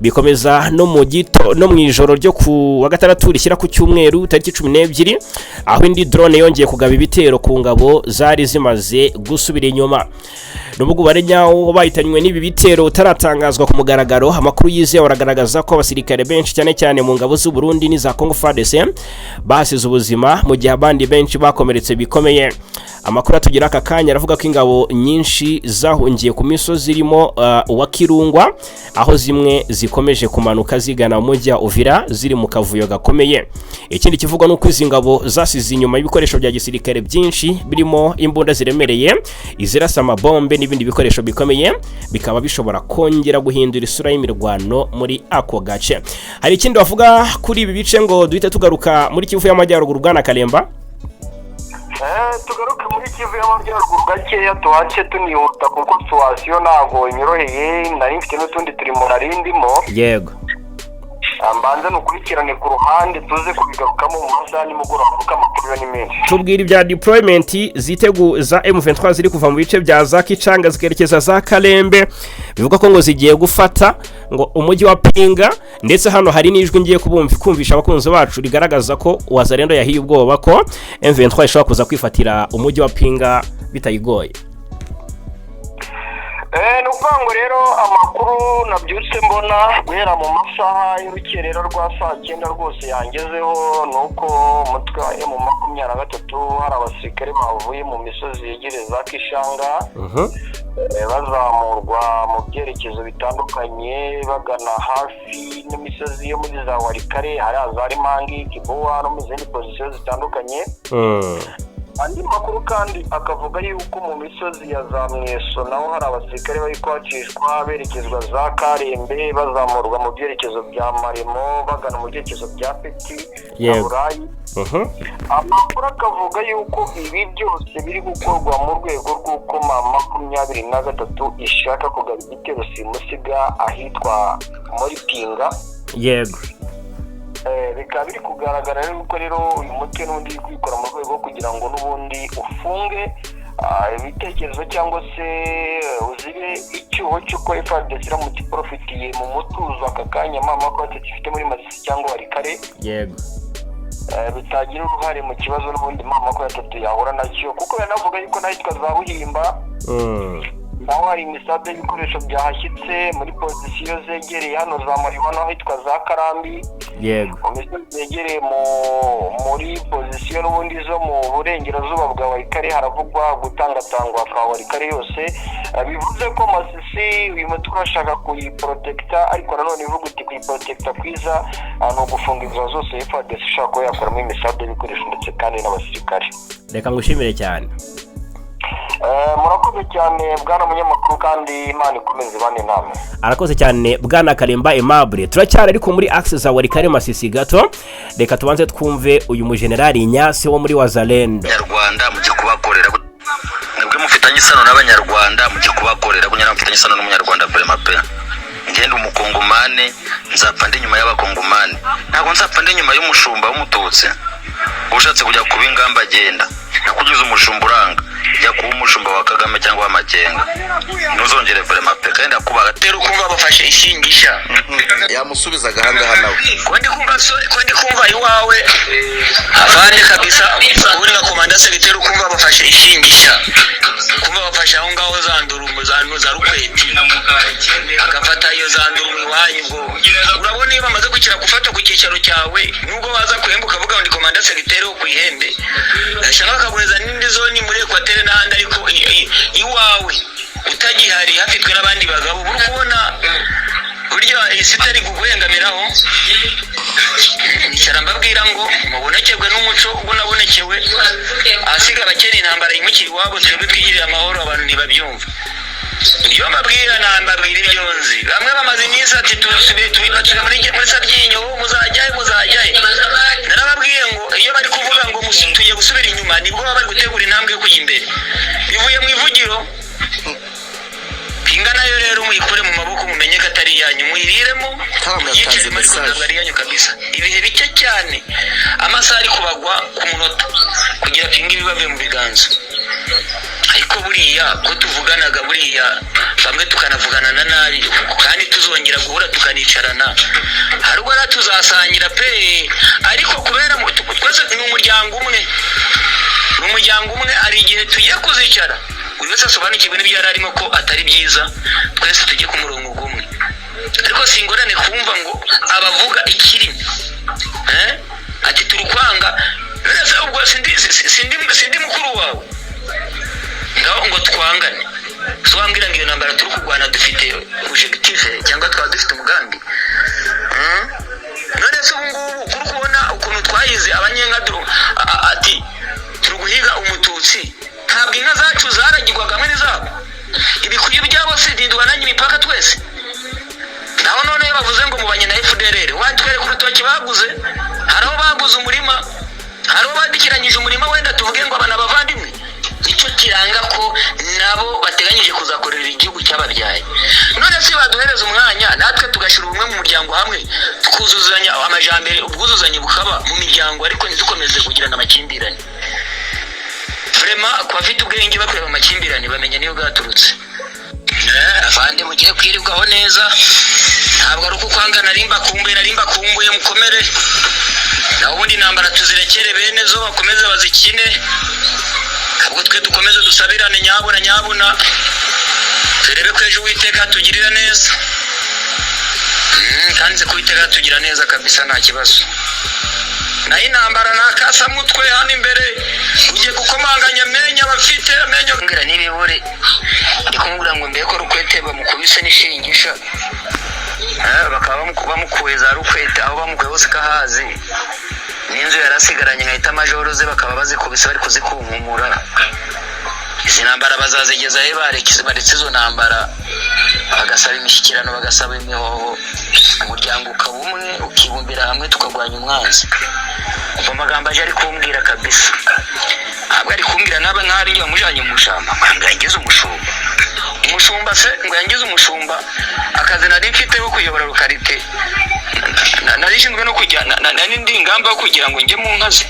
bikomeza no mu gito no mu ijoro ryo ku wa gatandatu rishyira ku cyumweru tariki 12, aho indi drone yongeye kugaba ibitero ku ngabo zari zimaze gusubira inyuma. Nubwo umubare nyawo bahitanywe n'ibi bitero utaratangazwa ku mugaragaro, amakuru yizewe aragaragaza ko abasirikare benshi, cyane cyane mu ngabo z'u Burundi n'iza Congo FARDC, basize ubuzima, mu gihe abandi benshi bakomeretse bikomeye. Amakuru atugera aka kanya aravuga ko ingabo nyinshi zahungiye ku misozi irimo uwa Kirungwa, aho zimwe zikomeje kumanuka zigana mu mujyi wa Uvira ziri mu kavuyo gakomeye. Ikindi kivugwa ni uko izi ngabo zasize inyuma ibikoresho bya gisirikare byinshi birimo imbunda ziremereye, izirasa amabombe n'ibindi bikoresho bikomeye, bikaba bishobora kongera guhindura isura y'imirwano muri ako gace. Hari ikindi bavuga kuri ibi bice ngo duhite tugaruka muri Kivu y'Amajyaruguru, bwana Kalemba? Tugaruke muri Kivu y'Amajyaruguru gakeya, tuhace tunihuta kuko situation ntabwo inyoroheye, nari mfite n'utundi turimo nari ndimo. Mbanze nukurikirane ku ruhande, tuze kubigarukamo mu masaha nimugoroba, kuko amakuru yo ni menshi. Tubwira ibya deployment zitegu za M23 ziri kuva mu bice bya za Kicanga zikerekeza za Kalembe, bivuga ko ngo zigiye gufata ngo umujyi wa Pinga. Ndetse hano hari n'ijwi ngiye kumvisha abakunzi bacu rigaragaza ko Wazalendo yahiye ubwoba ko M23 ishobora kuza kwifatira umujyi wa Pinga bitayigoye. Ni ukuvuga ngo rero amakuru nabyutse mbona guhera mu masaha y'urukerera rwa saa 9 rwose yangezeho, ni uko umutwe wa M23 hari abasirikare bavuye mu misozi yegereye za Kishanga, bazamurwa mu byerekezo bitandukanye bagana hafi n'imisozi yo muri za Walikale, hari za Rimangi, Kibuwa no mu zindi pozisiyo zitandukanye. Andi makuru kandi akavuga yuko mu misozi ya za Mweso naho hari abasirikare bari kuhacishwa berekezwa za Karembe, bazamurwa mu byerekezo bya Maremo bagana mu byerekezo bya Peti na Burayi. Amakuru akavuga yuko ibi byose biri gukorwa mu rwego rw'uko M23 ishaka kugaba igitero simusiga ahitwa muri Pinga. Yego. Bikaba biri kugaragara rero ko rero uyu mutwe n'undi uri kwikora mu rwego kugira ngo n'ubundi ufunge ibitekerezo cyangwa se uzibe icyuho cy'uko FARDC iramutse iprofitiye mu mutuzo aka kanya mama ko ifite muri Masisi cyangwa Walikale. Yego. Bitagira uruhare mu kibazo n'ubundi mama ko yatatu yahura nacyo, kuko yanavuga yuko n'ahitwa za Buhimba naho hari imisade y'ibikoresho byahashyitse muri pozisiyo zegereye hano za Mariwa ahitwa za Karambi. Yego. Mu misozi yegereye muri pozisiyo n'ubundi zo mu burengerazuba bwa Walikale haravugwa gutangatangwa kwa Walikale yose. Bivuze ko Masisi uyu mutwe urashaka kuyiprotekta, ariko nanone ivuga uti kuyiprotekta kwiza ni ugufunga inzira zose FARDC ishaka kuba yakuramo imisade y'ibikoresho ndetse kandi n'abasirikare. Reka ngushimire cyane. Murakoze cyane bwana munyamakuru, kandi Imana ikomeze ibane namwe. Arakoze cyane bwana Karemba Aimable. Turacyari ariko muri axe za Walikale Masisi gato, reka tubanze twumve uyu mujenerali Nyasi wo muri Wazalendo. Abanyarwanda mujye kubakorera, nibwo mufitanye isano n'abanyarwanda, mujye kubakorera kunyara mufitanye isano n'umunyarwanda vraiment pe. Ngende umukongomani nzapfa ndi nyuma y'abakongomani, ntabwo nzapfa ndi nyuma y'umushumba w'umututsi. Ushatse kujya kuba ingamba agenda nakugize umushumba uranga, jya kuba umushumba wa Kagame cyangwa wa Makenga, ntuzongere vraiment pe. Kandi akubaga rero ukumva bafashe ishingisha yamusubizaga ahangaha nawe ko ndi kumva iwawe avande kabisa, uri nka komanda segiteri, ukumva bafashe ishingisha, kumva bafashe aho ngaho za ndurumu za Rukweti, agafata iyo za ndurumu iwanyu. Ubwo urabona iyo bamaze gukira gufata ku cyicaro cyawe, nubwo baza kuhemba ukavuga ngo ndi komanda segiteri wo ku ihembe, ashaka akaguhereza n'indi zone muri Ekwatere n'ahandi, ariko iwawe utagihari hafitwe n'abandi bagabo, uri kubona burya isi itari kuguhengamiraho. Nicara mbabwira ngo mubonekerwe n'umuco ubwo nabonekewe, ahasiga abakene intambara yimukira iwabo, twebwe twigirira amahoro, abantu ntibabyumva. Ibyo mbabwira nambabwira ibyo nzi. Bamwe bamaze iminsi ati tusubiye tubibacira muri Sabyinyo, muzajyahe muzajyahe. Narababwiye ngo iyo bari kuvuga ngo tugiye gusubira inyuma, nibwo baba bari gutegura intambwe yo kujya imbere. Bivuye mu ivugiro pinga nayo rero muyikure mu maboko, mumenye ko atari iyanyu, muyiriremo yiciremo, ariko ntabwo ari iyanyu kabisa. Ibihe bike cyane, amasaha ari kubagwa ku munota kugira pinga ibibave mu biganza. Ariko buriya ko tuvuganaga, buriya bamwe tukanavugana na nabi, kandi tuzongera guhura tukanicarana, hari ubwo tuzasangira pe. Ariko kubera twese ni umuryango umwe, ni umuryango umwe, hari igihe tugiye kuzicara buri wese asobanukirwe n'ibyo yari arimo ko atari byiza, twese tujye ku murongo umwe. Ariko si ingorane kumva ngo abavuga ikirimi ati turi kwanga, ubwo sindi mukuru wawe ngaho ngo twangane, so wambwira ngo iyo ntambara turi kurwana dufite objective cyangwa twaba dufite umugambi. None se ubu ngubu kuri kubona ukuntu twahize abanyenka ati turi guhiga umututsi, ntabwo inka zacu zaragirwaga hamwe n'izabo, ibikuyu byabo si ntiduhananye imipaka twese. Naho none iyo bavuze ngo mubanye na FDLR, watwereka urutoki baguze, hari aho baguze umurima, hari aho bandikiranyije umurima, wenda tuvuge ngo abana bavandimwe. Nicyo kiranga ko nabo bateganyije kuzakorera igihugu cyababyaye. None se baduhereza umwanya natwe tugashyira ubumwe mu muryango hamwe, tukuzuzanya amajambere, ubwuzuzanye bukaba mu miryango, ariko ntidukomeze kugirana amakimbirane. Vraiment ku bafite ubwenge bakureba amakimbirane bamenya niyo bwaturutse. Avande mugiye kwirirwaho neza, ntabwo ari uko kwanga narimba kumbuye mukomere, naho ubundi intambara tuzirekere bene zo bakomeze bazikine, ahubwo twe dukomeze dusabirane nyabuna nyabuna. Turebe ko ejo Uwiteka atugirira neza. Kandi nzi ko Uwiteka atugira neza kabisa, nta kibazo. Naho intambara nta kasamutwe hano imbere, ugiye gukomanganya amenyo, abafite amenyo ngira n'ibibure. Ndi kumubwira ngo mbere ko Rukwete bamukubise n'ishingisha, bakaba bamukuye za Rukwete, aho bamukuye hose kahazi, n'inzu yarasigaranye nkahita amajoro ze, bakaba bazikubise bari kuzikunkumura. Izi ntambara bazazigeza he? Baretse izo ntambara, bagasaba imishyikirano, bagasaba imihoho, umuryango ukaba umwe, ukibumbira hamwe, tukarwanya umwanzi. Umva amagambo aje ari kumbwira kabisa, ntabwo ari kumbwira naba nk'ari njye wamujyanye mu ishyamba ngo yangize umushumba. Umushumba se ngo yangize umushumba? Akazi nari mfite ko kuyobora rukarite, nari nshinzwe no kujya nari ndi ingamba yo kugira ngo njye mu nka ze,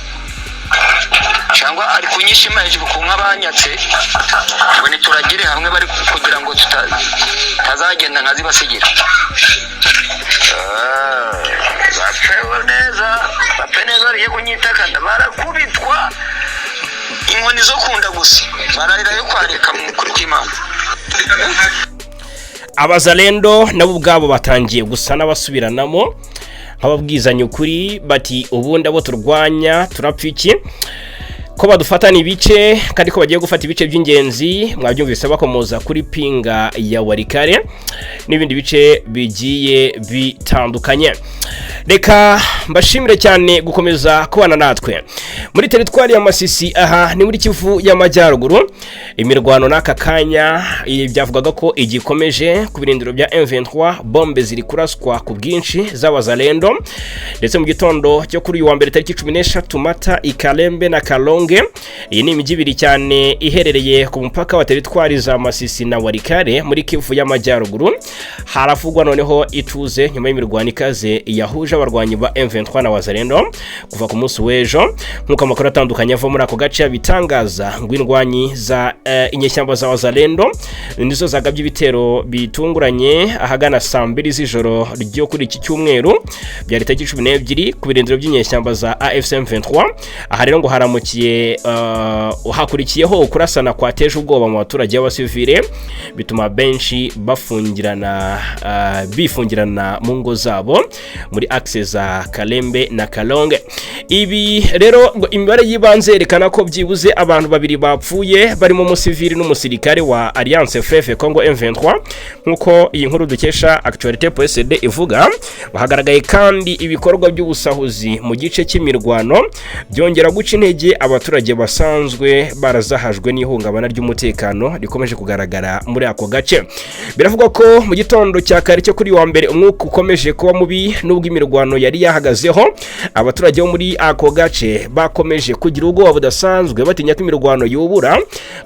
cyangwa ari kunyishima hejuru ku nka banyatse, ngo nituragire hamwe, bari kugira ngo tutazagenda nkazibasigira. Bapfe neza, bapfe neza, bariye kunyitakana, barakubitwa inkoni zo kunda gusa, bararira yo kwareka mu kuri kw'Imana. Abazalendo nabo ubwabo batangiye gusa n'abasubiranamo, nk'ababwizanya ukuri, bati: "Ubundi abo turwanya turapfa iki, ko badufatana ibice kandi ko bagiye gufata ibice by'ingenzi?" Mwabyumvise bakomoza kuri Pinga ya Walikale n'ibindi bice bigiye bitandukanye. Reka mbashimire cyane gukomeza kubana natwe. Muri teritwari ya Masisi, aha ni muri Kivu y'Amajyaruguru, imirwano n'aka kanya byavugaga ko igikomeje ku birindiro bya M23. Bombe ziri kuraswa ku bwinshi z'abazalendo, ndetse mu gitondo cyo kuri uyu wa mbere tariki 13 Mata, Ikalembe na Kalonge, iyi ni imijyi ibiri cyane iherereye ku mupaka wa teritwari za Masisi na Walikale muri Kivu y'Amajyaruguru, haravugwa noneho ituze nyuma y'imirwano ikaze yahuje abarwanyi ba M23 na Wazalendo kuva ku munsi w'ejo. Nk'uko amakuru atandukanye ava muri ako gace abitangaza, ngo indwanyi za inyeshyamba za Wazalendo nizo zagabye ibitero bitunguranye ahagana saa 2 z'ijoro ryo kuri iki cyumweru, byari tariki 12, ku birindiro by'inyeshyamba za AFC M23. Aha rero ngo haramukiye hakurikiyeho kurasana kwateje ubwoba mu baturage b'abasivile, bituma benshi bafungirana bifungirana mu ngo zabo muri axe za Kalembe na Kalonge. Ibi rero ngo imibare y'ibanze yerekana ko byibuze abantu babiri bapfuye, barimo umusivili n'umusirikare wa Alliance Fleuve Congo M23, nk'uko iyi nkuru dukesha Actualité.cd ivuga. Hagaragaye kandi ibikorwa by'ubusahuzi mu gice cy'imirwano, byongera guca intege abaturage basanzwe barazahajwe n'ihungabana ry'umutekano rikomeje kugaragara muri ako gace. Biravugwa ko mu gitondo cya kare cyo kuri wa mbere umwuka ukomeje kuba mubi nubwo imirwano yari yahagazeho. Abaturage bo muri ako gace bakomeje kugira ubwoba budasanzwe, batinya ko imirwano yubura.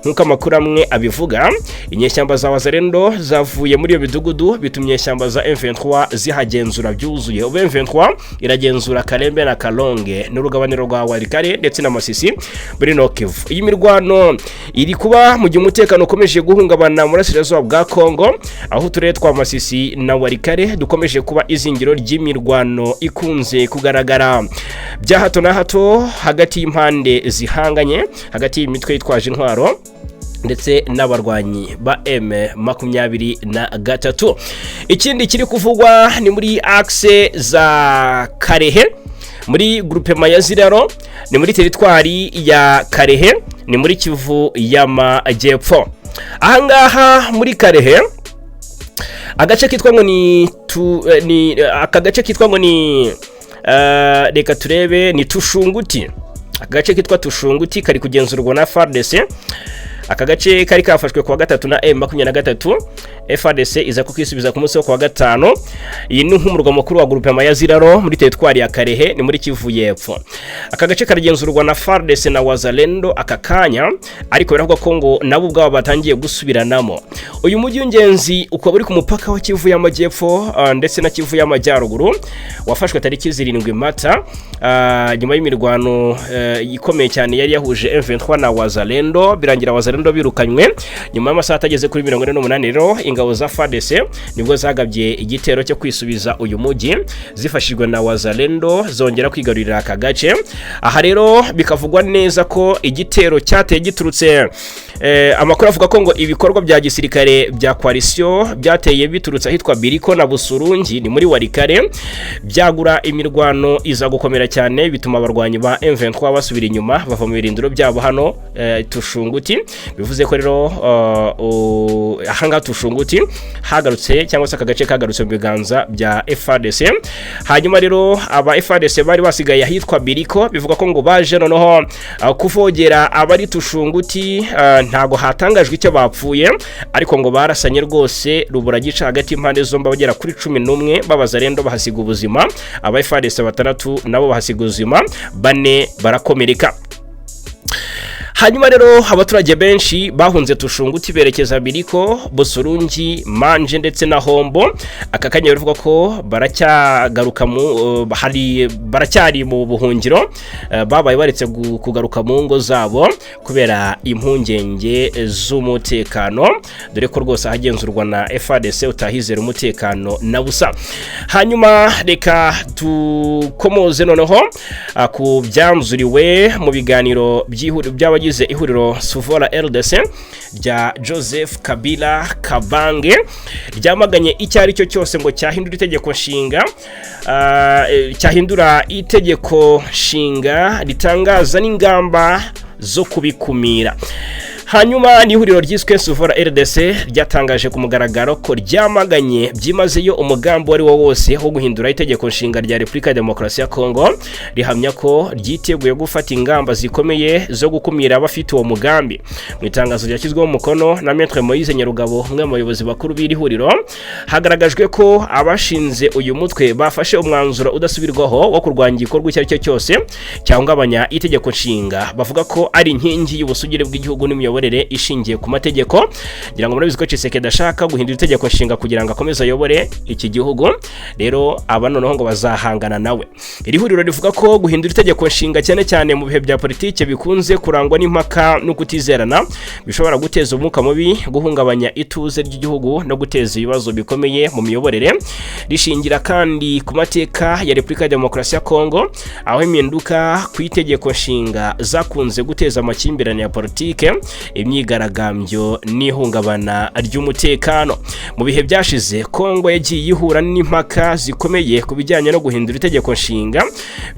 Nk'uko amakuru amwe abivuga, inyeshyamba za Wazalendo zavuye muri iyo midugudu, bituma inyeshyamba za M23 zihagenzura byuzuye. Ubu M23 iragenzura Kalembe na Kalonge n'urugabaniro rwa Walikale ndetse na Masisi muri Nord Kivu. Iyi mirwano iri kuba mu gihe umutekano ukomeje guhungabana mu burasirazuba bwa Kongo, aho uturere twa Masisi na Walikale dukomeje kuba izingiro ry'imirwano ikunze kugaragara bya hato na hato hagati y'impande zihanganye, hagati y'imitwe yitwaje intwaro ndetse n'abarwanyi ba M23. Ikindi kiri kuvugwa ni muri axe za Kalehe, muri groupement ya Ziraro, ni muri teritwari ya Kalehe, ni muri Kivu y'Amajyepfo. Ahangaha muri Kalehe, agace kitwa ngo ni tu, ni aka gace kitwa ngo ni reka turebe, ni Tushunguti. Aka gace kitwa Tushunguti kari kugenzurwa na FARDC. Aka gace kari kafashwe kuwa gatatu na M23, FARDC iza kukisubiza ku munsi wo kuwa gatanu. Iyi ni nk'umurwa mukuru wa groupement ya Ziraro muri teritwari ya Kalehe, ni muri Kivu y'Epfo. Aka gace karagenzurwa na FARDC na Wazalendo aka kanya, ariko biravugwa ko ngo nabo ubwabo batangiye gusubiranamo. Uyu mujyi w'ingenzi ukaba uri ku mupaka wa Kivu y'Amajyepfo ndetse na Kivu y'Amajyaruguru. Wafashwe tariki 7 Mata, nyuma y'imirwano ikomeye cyane yari yahuje M23 na Wazalendo, birangira Wazalendo birukanywe nyuma y'amasaha atageze kuri 48. Rero ingabo Ingabo za FARDC nibwo zagabye igitero cyo kwisubiza uyu mujyi zifashijwe na Wazalendo, zongera kwigarurira aka gace. Aha rero bikavugwa neza ko igitero cyateye giturutse, amakuru avuga ko ngo ibikorwa bya gisirikare bya coalition byateye biturutse ahitwa Biriko na Busurungi, ni muri Walikale, byagura imirwano iza gukomera cyane, bituma abarwanyi ba M23 basubira inyuma, bava mu birindiro byabo hano Tushunguti. Bivuze ko rero ahangaha Tushunguti hagarutse, cyangwa se aka gace kagarutse mu biganza bya FARDC. Hanyuma rero aba FARDC bari basigaye ahitwa Biriko, bivuga ko ngo baje noneho kuvogera abari Tushunguti. Ntago hatangajwe icyo bapfuye, ariko ngo barasanye rwose rubura gica hagati y'impande zombi, abagera kuri 11 b'Abazalendo bahasiga ubuzima, aba FARDC batandatu nabo bahasiga ubuzima, bane barakomereka. Hanyuma rero abaturage benshi bahunze Tushunguti berekeza Biriko, Busurungi, Manje ndetse na Hombo. Aka kanya baravuga ko baracyagaruka mu hari baracyari mu buhungiro, babaye baretse kugaruka mu ngo zabo kubera impungenge z'umutekano, dore ko rwose ahagenzurwa na FARDC utahizera umutekano na busa. Hanyuma reka dukomoze noneho ku byanzuriwe mu biganiro by'abagize ihuriro Suvora RDC rya Joseph Kabila Kabange, ryamaganye icyo ari cyo cyose ngo cyahindura itegeko nshinga, cyahindura itegeko nshinga, ritangaza n'ingamba zo kubikumira. Hanyuma n'ihuriro ryiswe Suvora RDC ryatangaje ku mugaragaro ko ryamaganye byimazeyo umugambi uwo ari wo wose wo guhindura itegeko nshinga rya Repubulika ya Demokarasi ya Kongo, rihamya ko ryiteguye gufata ingamba zikomeye zo gukumira abafite uwo mugambi. Mu itangazo ryashyizweho umukono na Maître Moise Nyarugabo, umwe mu bayobozi bakuru b'iri huriro, hagaragajwe ko abashinze uyu mutwe bafashe umwanzuro udasubirwaho wo kurwanya igikorwa icyo ari cyo cyose cyahungabanya itegeko nshinga, bavuga ko ari inkingi y'ubusugire bw'igihugu n'imiyoborere ishingiye ku mategeko. Ngira ngo murabizi ko Tshisekedi ashaka guhindura itegeko nshinga kugira ngo akomeze ayobore iki gihugu. Rero aba noneho ngo bazahangana nawe. Iri huriro rivuga ko guhindura itegeko nshinga, cyane cyane mu bihe bya politike bikunze kurangwa n'impaka no kutizerana, bishobora guteza umwuka mubi, guhungabanya ituze ry'igihugu no guteza ibibazo bikomeye mu miyoborere. Rishingira kandi ku mateka ya Repubulika ya Demokarasi ya Kongo, aho impinduka ku itegeko nshinga zakunze guteza amakimbirane ya politike, imyigaragambyo n'ihungabana ry'umutekano. Mu bihe byashize, Kongo yagiye ihura n'impaka zikomeye ku bijyanye no guhindura itegeko nshinga,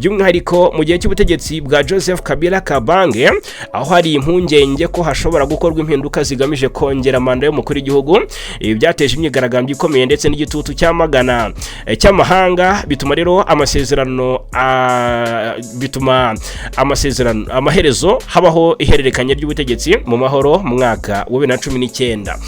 by'umwihariko mu gihe cy'ubutegetsi bwa Joseph Kabila Kabange, aho hari impungenge ko hashobora gukorwa impinduka zigamije kongera manda y'umukuru w'igihugu. Ibi byateje imyigaragambyo ikomeye ndetse n'igitutu cyamagana cy'amahanga, bituma rero amasezerano bituma amasezerano amaherezo habaho ihererekanya ry'ubutegetsi mu mahoro mu mwaka wa 2019.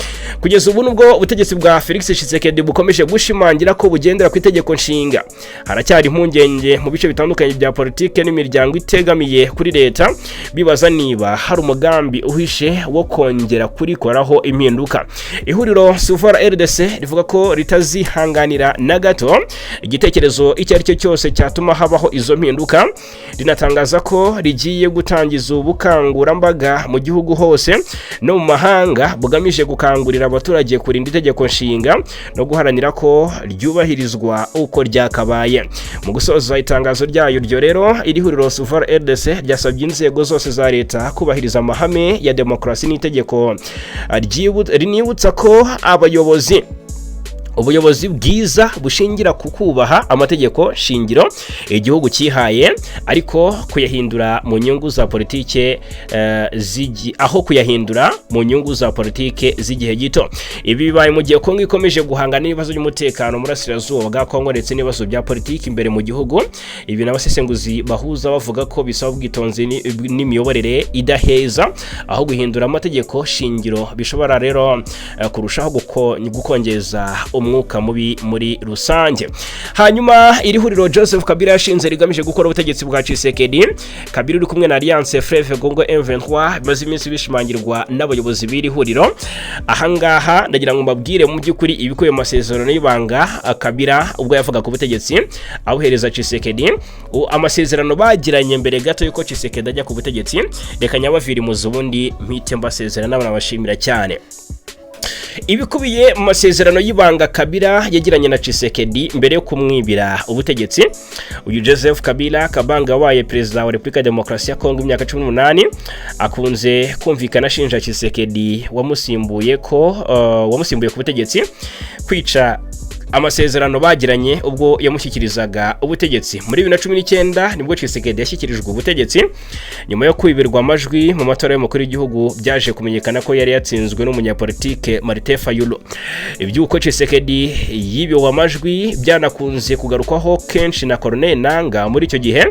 Kugeza ubu, nubwo ubutegetsi bwa Felix Tshisekedi bukomeje gushimangira ko bugendera ku itegeko nshinga, haracyari impungenge mu bice bitandukanye bya politike n'imiryango itegamiye kuri leta, bibaza niba hari umugambi uhishe wo kongera kurikoraho impinduka. Ihuriro Suvora RDC rivuga ko ritazihanganira na gato igitekerezo icyo ari cyo cyose cyatuma habaho izo mpinduka, rinatangaza ko rigiye gutangiza ubukangurambaga mu gihugu hose no mu mahanga bugamije gukangurira abaturage kurinda itegeko nshinga no guharanira ko ryubahirizwa uko ryakabaye. Mu gusoza itangazo ryayo ryo rero, iri huriro Suvora RDC ryasabye inzego zose za leta kubahiriza amahame ya demokarasi n'itegeko, rinibutsa ko abayobozi ubuyobozi bwiza bushingira ku kubaha amategeko shingiro igihugu cyihaye, ariko kuyahindura mu nyungu za politike aho kuyahindura mu nyungu za politike z'igihe gito. Ibi bibaye mu gihe Kongo ikomeje guhangana n'ibibazo by'umutekano mu burasirazuba bwa Kongo ndetse n'ibibazo bya politiki imbere mu gihugu. Ibi n'abasesenguzi bahuza bavuga ko bisaba ubwitonzi n'imiyoborere idaheza, aho guhindura amategeko shingiro bishobora rero kurushaho gukongeza umwuka mubi muri rusange. Hanyuma iri huriro Joseph Kabila yashinze rigamije gukora ubutegetsi bwa Tshisekedi Kabila uri kumwe na Alliance Fleuve Congo M23, bimaze iminsi bishimangirwa n'abayobozi b'iri huriro. Ahangaha ndagira ngo mbabwire mu by'ukuri ibikubiye mu masezerano y'ibanga Kabila ubwo yavuga ku butegetsi abuhereza Tshisekedi, amasezerano bagiranye mbere gato yuko Tshisekedi ajya ku butegetsi. Reka nyabaviri muzi, ubundi mpite mbasezera n'abana bashimira cyane. Ibikubiye mu masezerano y'ibanga Kabila yagiranye na Tshisekedi mbere yo kumwibira ubutegetsi. Uyu Joseph Kabila Kabange wabaye perezida wa Repubulika ya Demokarasi ya Kongo imyaka 18, akunze kumvikana ashinja Tshisekedi wamusimbuye ku butegetsi kwica amasezerano bagiranye ubwo yamushyikirizaga ubutegetsi. Muri 2019 nibwo Tshisekedi yashyikirijwe ubutegetsi nyuma yo kwibirwa amajwi mu matora y'umukuru w'igihugu, byaje kumenyekana ko yari yatsinzwe n'umunyapolitike Martin Fayulu. Iby'uko Tshisekedi yibiwe amajwi byanakunze kugarukwaho kenshi na Corneille Nanga, muri icyo gihe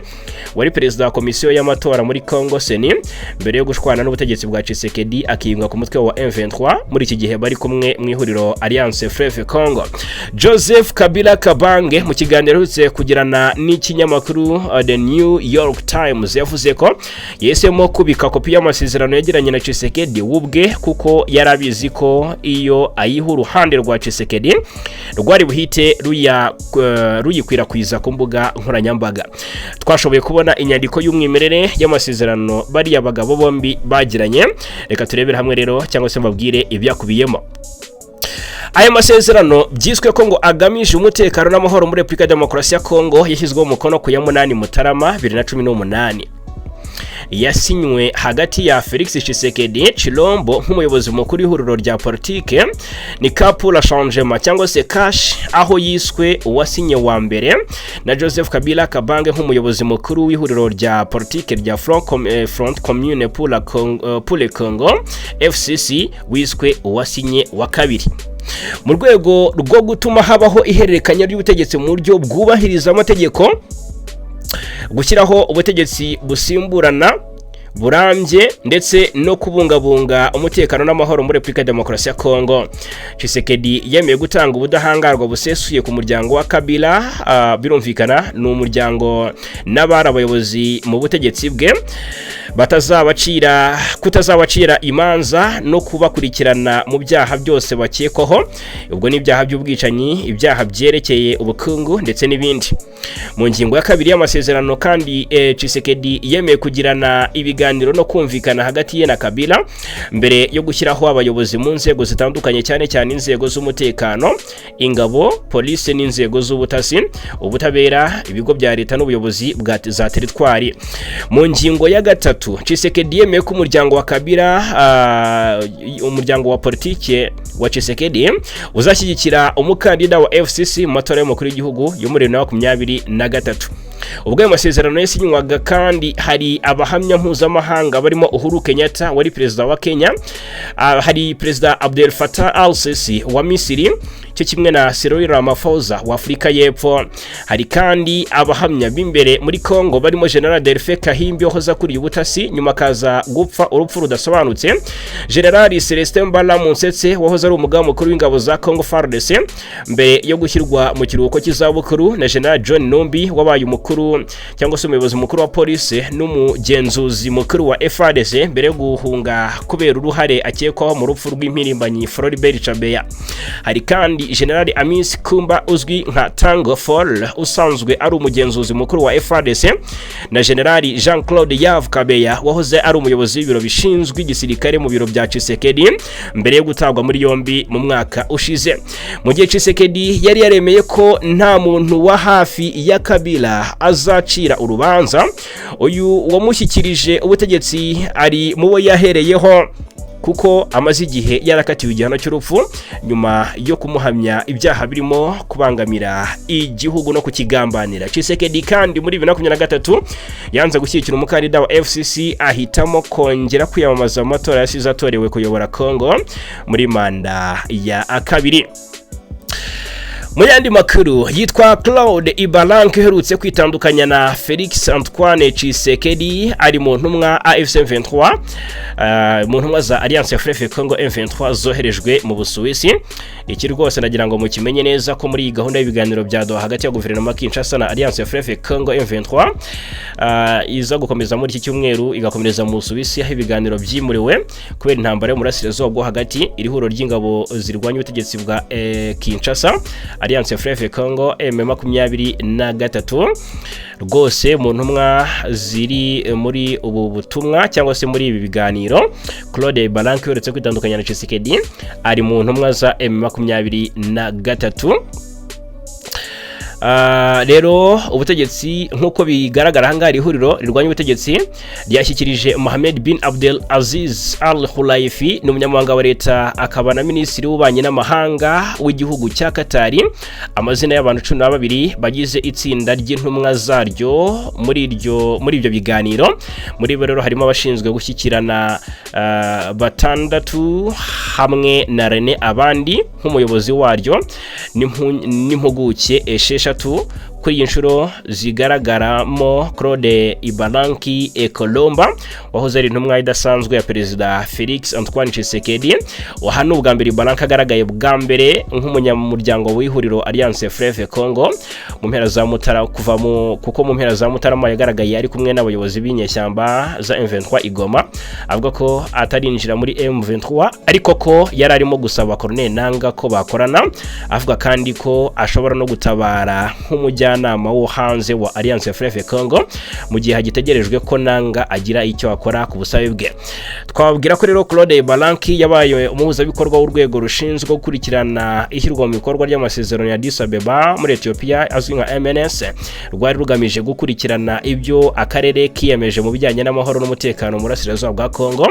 wari perezida wa komisiyo y'amatora muri Congo, CENI, mbere yo gushwana n'ubutegetsi bwa Tshisekedi akiyunga ku mutwe wa M23, muri iki gihe bari kumwe mu ihuriro Alliance Fleuve Congo. Joseph Kabila Kabange, mu kiganiro aherutse kugirana n'ikinyamakuru The New York Times, yavuze ko yahisemo kubika kopi y'amasezerano yagiranye na Tshisekedi ubwe kuko yari abizi ko iyo ayiha uruhande rwa Tshisekedi rwari buhite ruyikwirakwiza ku mbuga nkoranyambaga. "Twashoboye kubona inyandiko y'umwimerere y'amasezerano bariya bagabo bombi bagiranye. Reka turebere hamwe rero, cyangwa se mbabwire ibyakubiyemo." Aya masezerano byiswe ko ngo agamije umutekano n'amahoro muri Repubulika ya Demokarasi ya Kongo yashyizweho umukono ku ya 8 Mutarama 2018. Yasinywe hagati ya Felix Tshisekedi Tshilombo nk'umuyobozi mukuru w'ihuriro rya politike ni Cap pour le Changement cyangwa se CACH, aho yiswe uwasinye wa mbere, na Joseph Kabila Kabange nk'umuyobozi mukuru w'ihuriro rya politike rya Front Commune pour le Congo, FCC, wiswe uwasinye wa kabiri, mu rwego rwo gutuma habaho ihererekanya ry'ubutegetsi mu buryo bwubahiriza amategeko, gushyiraho ubutegetsi busimburana burambye ndetse no kubungabunga umutekano n'amahoro muri Repubulika ya Demokarasi ya Kongo. Tshisekedi yemeye gutanga ubudahangarwa busesuye ku muryango wa Kabila, birumvikana ni umuryango n'abari abayobozi mu butegetsi bwe, kutazabacira imanza no kubakurikirana mu byaha byose bakekwaho, ubwo ni ibyaha by'ubwicanyi, ibyaha byerekeye ubukungu ndetse n'ibindi. Mu ngingo ya kabiri y'amasezerano kandi, Tshisekedi yemeye kugirana ibiganiro no kumvikana hagati ye na Kabila mbere yo gushyiraho abayobozi mu nzego zitandukanye, cyane cyane inzego z'umutekano, ingabo, polisi n'inzego z'ubutasi, ubutabera, ibigo bya leta n'ubuyobozi bwa za teritwari. Mu ngingo ya gatatu, Tshisekedi yemeye ko umuryango wa Kabila, umuryango wa politike wa Tshisekedi, uzashyigikira umukandida wa FCC mu matora y'umukuru w'igihugu yo muri 2023. Ubwo ayo masezerano yasinywaga kandi hari abahamya mpuzamahanga barimo Uhuru Kenyatta wari perezida wa Kenya, hari perezida Abdel Fattah al-Sisi wa Misiri, cyo kimwe na Cyril Ramaphosa wa Afurika y'Epfo. Hari kandi abahamya b'imbere muri Congo barimo General Delphin Kahimbi wahoze akuriye ubutasi, nyuma akaza gupfa urupfu rudasobanutse, General Celestin Mbala Munsetse wahoze ari umugaba mukuru w'ingabo za Congo FARDC mbere yo gushyirwa mu kiruhuko cy'izabukuru, na General John Numbi wabaye umukuru cyangwa se umuyobozi mukuru wa polisi n'umugenzuzi mukuru wa FARDC mbere yo guhunga kubera uruhare akekwaho mu rupfu rw'impirimbanyi Floribert Chebeya. Hari kandi General Amisi Kumba uzwi nka Tango Fall usanzwe ari umugenzuzi mukuru wa FARDC, na General Jean Claude Yav Kabeya wahoze ari umuyobozi w'ibiro bishinzwe igisirikare mu biro bya Tshisekedi mbere yo gutabwa muri yombi mu mwaka ushize. Mu gihe Tshisekedi yari yaremeye ko nta muntu wa hafi ya Kabila azacira urubanza, uyu wamushyikirije ubutegetsi ari mu bo yahereyeho, kuko amaze igihe yarakatiwe igihano cy'urupfu nyuma yo kumuhamya ibyaha birimo kubangamira igihugu no kukigambanira. Tshisekedi kandi muri 2023 yanze gushyigikira umukandida wa FCC, ahitamo kongera kwiyamamaza mu matora yasize atorewe kuyobora Congo muri manda ya kabiri. Mu yandi makuru, yitwa Claude Ibalanky uherutse kwitandukanya na Felix Antoine Tshisekedi ari mu ntumwa AFC M23, mu ntumwa za Alliance Fleuve Congo M23 zoherejwe mu Busuwisi. Iki rwose nagira ngo mukimenye neza ko muri iyi gahunda y'ibiganiro bya Doha hagati ya guverinoma Kinshasa na Alliance Fleuve Congo M23, iza gukomeza muri iki cyumweru igakomereza mu Busuwisi, aho ibiganiro byimuriwe kubera intambara yo mu burasirazuba bwo hagati. Iri huriro ry'ingabo zirwanya ubutegetsi bwa Kinshasa Alliance Fleuve Congo M23. Rwose mu ntumwa ziri muri ubu butumwa cyangwa se muri ibi biganiro, Claude Ibalanky uretse kwitandukanya na Tshisekedi ari mu ntumwa za M23. Rero ubutegetsi, nk'uko bigaragara ahangaha, iri huriro rirwanya ubutegetsi ryashyikirije Mohamed bin Abdel Aziz Al Khulaifi, ni umunyamabanga wa leta akaba na minisitiri w'ububanyi n'amahanga w'igihugu cya Katari, amazina y'abantu 12 bagize itsinda ry'intumwa zaryo muri ibyo biganiro. Muri bo rero harimo abashinzwe gushyikirana batandatu hamwe na Rene Abandi nk'umuyobozi waryo n'impuguke 6. Kuri iyi nshuro zigaragaramo Claude Ibalanky Ekolomba, wahoze ari intumwa idasanzwe ya Perezida Felix Antoine Tshisekedi. Aha ni ubwa mbere Ibalanky agaragaye bwa mbere nk'umunyamuryango w'ihuriro Alliance Fleuve Congo mu mpera za Mutara, kuva mu kuko mu mpera za Mutarama yagaragaye ari kumwe n'abayobozi b'inyeshyamba za M23 i Goma, avuga ko atarinjira muri M23 ariko ko yari arimo gusaba Corneille Nanga ko bakorana, avuga kandi ko ashobora no gutabara nk'umujyanama wo hanze wa Alliance Fleuve Congo mu gihe hagitegerejwe ko Nanga agira icyo akora ku busabe bwe. Twababwira ko rero Claude Ibalanky yabaye umuhuzabikorwa w'urwego rushinzwe gukurikirana ishyirwa mu bikorwa ry'amasezerano ya Addis Abeba muri Ethiopia azwi nka MNS, rwari rugamije gukurikirana ibyo akarere kiyemeje mu bijyanye n'amahoro n'umutekano mu burasirazuba bwa Congo.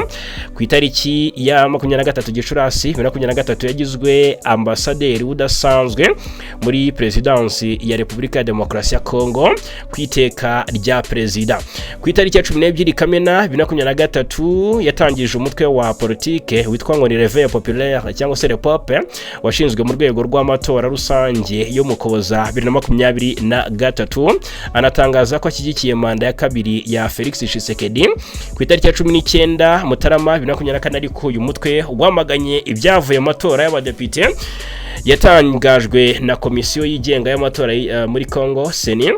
Ku itariki ya 23 Gicurasi 2023 yagizwe ambasaderi udasanzwe muri Perezidansi ya Repubulika ya Demokarasi ya Congo ku iteka rya Perezida. Ku itariki ya 12 Kamena 2023 yatangije umutwe wa politike witwa ngo ni Réveil Populaire cyangwa se REPOP, washinzwe mu rwego rw'amatora rusange yo mu Kuboza 2023, anatangaza ko ashyigikiye manda ya kabiri ya Felix Tshisekedi. Ku itariki ya 19 Mutarama 2024 ariko uyu mutwe wamaganye ibyavuye mu matora y'abadepite yatangajwe na komisiyo yigenga y'amatora muri Congo, CENI,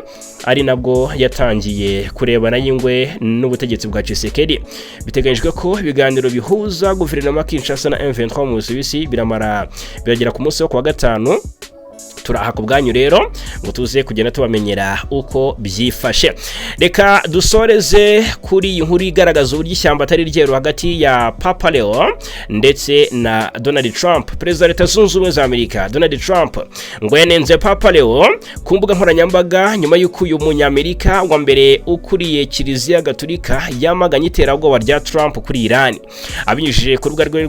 ari nabwo yatangiye kurebana y'ingwe n'ubutegetsi bwa Tshisekedi. Biteganyijwe ko ibiganiro bihuza guverinoma Kinshasa na M23 mu Busuwisi biramara biragera ku munsi wo kuwa gatanu. Turaha ku bwanyu rero ngo tuze kugenda tubamenyera uko byifashe. Reka dusoreze kuri iyi nkuru igaragaza uburyo ishyamba atari ryeru hagati ya Papa Leo ndetse na Donald Trump. Perezida wa Leta Zunze Ubumwe za Amerika Donald Trump ngo yanenze Papa Leo ku mbuga nkoranyambaga nyuma y'uko uyu Munyamerika wa mbere ukuriye Kiliziya Gatulika yamaganye iterabwoba rya Trump kuri Iran. Abinyujije ku rubuga rwe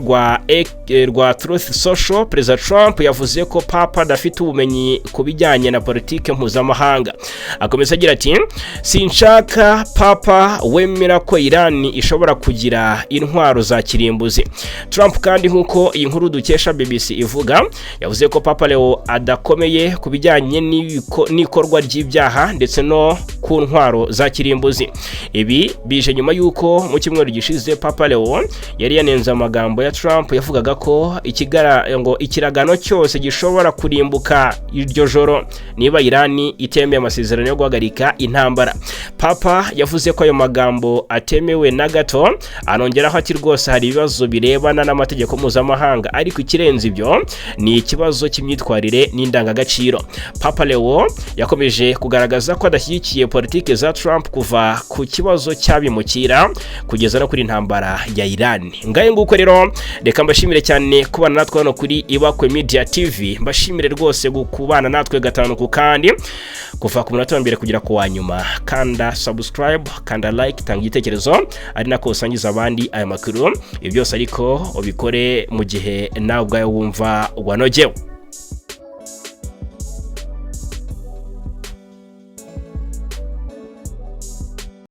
rwa Truth Social, Perezida Trump yavuze ko Papa adafite ubumenyi ku bijyanye na politike mpuzamahanga. Akomeza agira ati: "Sinshaka Papa wemera ko Iran ishobora kugira intwaro za kirimbuzi." Trump kandi, nk'uko iyi nkuru dukesha BBC ivuga, yavuze ko Papa Leo adakomeye ku bijyanye n'ikorwa ry'ibyaha ndetse no ku ntwaro za kirimbuzi. Ibi bije nyuma y'uko mu cyumweru gishize Papa Leo yari yanenze amagambo ya Trump yavugaga ko ngo ikiragano cyose gishobora kurimbuka iryo joro niba Irani itemeye amasezerano yo guhagarika intambara. Papa yavuze ko ayo magambo atemewe na gato, anongeraho ati: "Rwose hari ibibazo birebana n'amategeko mpuzamahanga, ariko ikirenze ibyo ni ikibazo cy'imyitwarire n'indangagaciro." Papa Leo yakomeje kugaragaza ko adashyigikiye politiki za Trump kuva ku kibazo cy'abimukira kugeza no kuri intambara ya Iran. Ngaye nguko rero, reka mbashimire cyane kubana natwe hano kuri Ibakwe Media TV. Mbashimire rwose kubana natwe gatanu ku kandi kuva ku munota wa mbere kugera ku wa nyuma. Kanda subscribe, kanda like, tanga igitekerezo, ari nako usangiza abandi aya makuru. Ibi byose ariko ubikore mu gihe nawe ubwawe wumva wanogewe.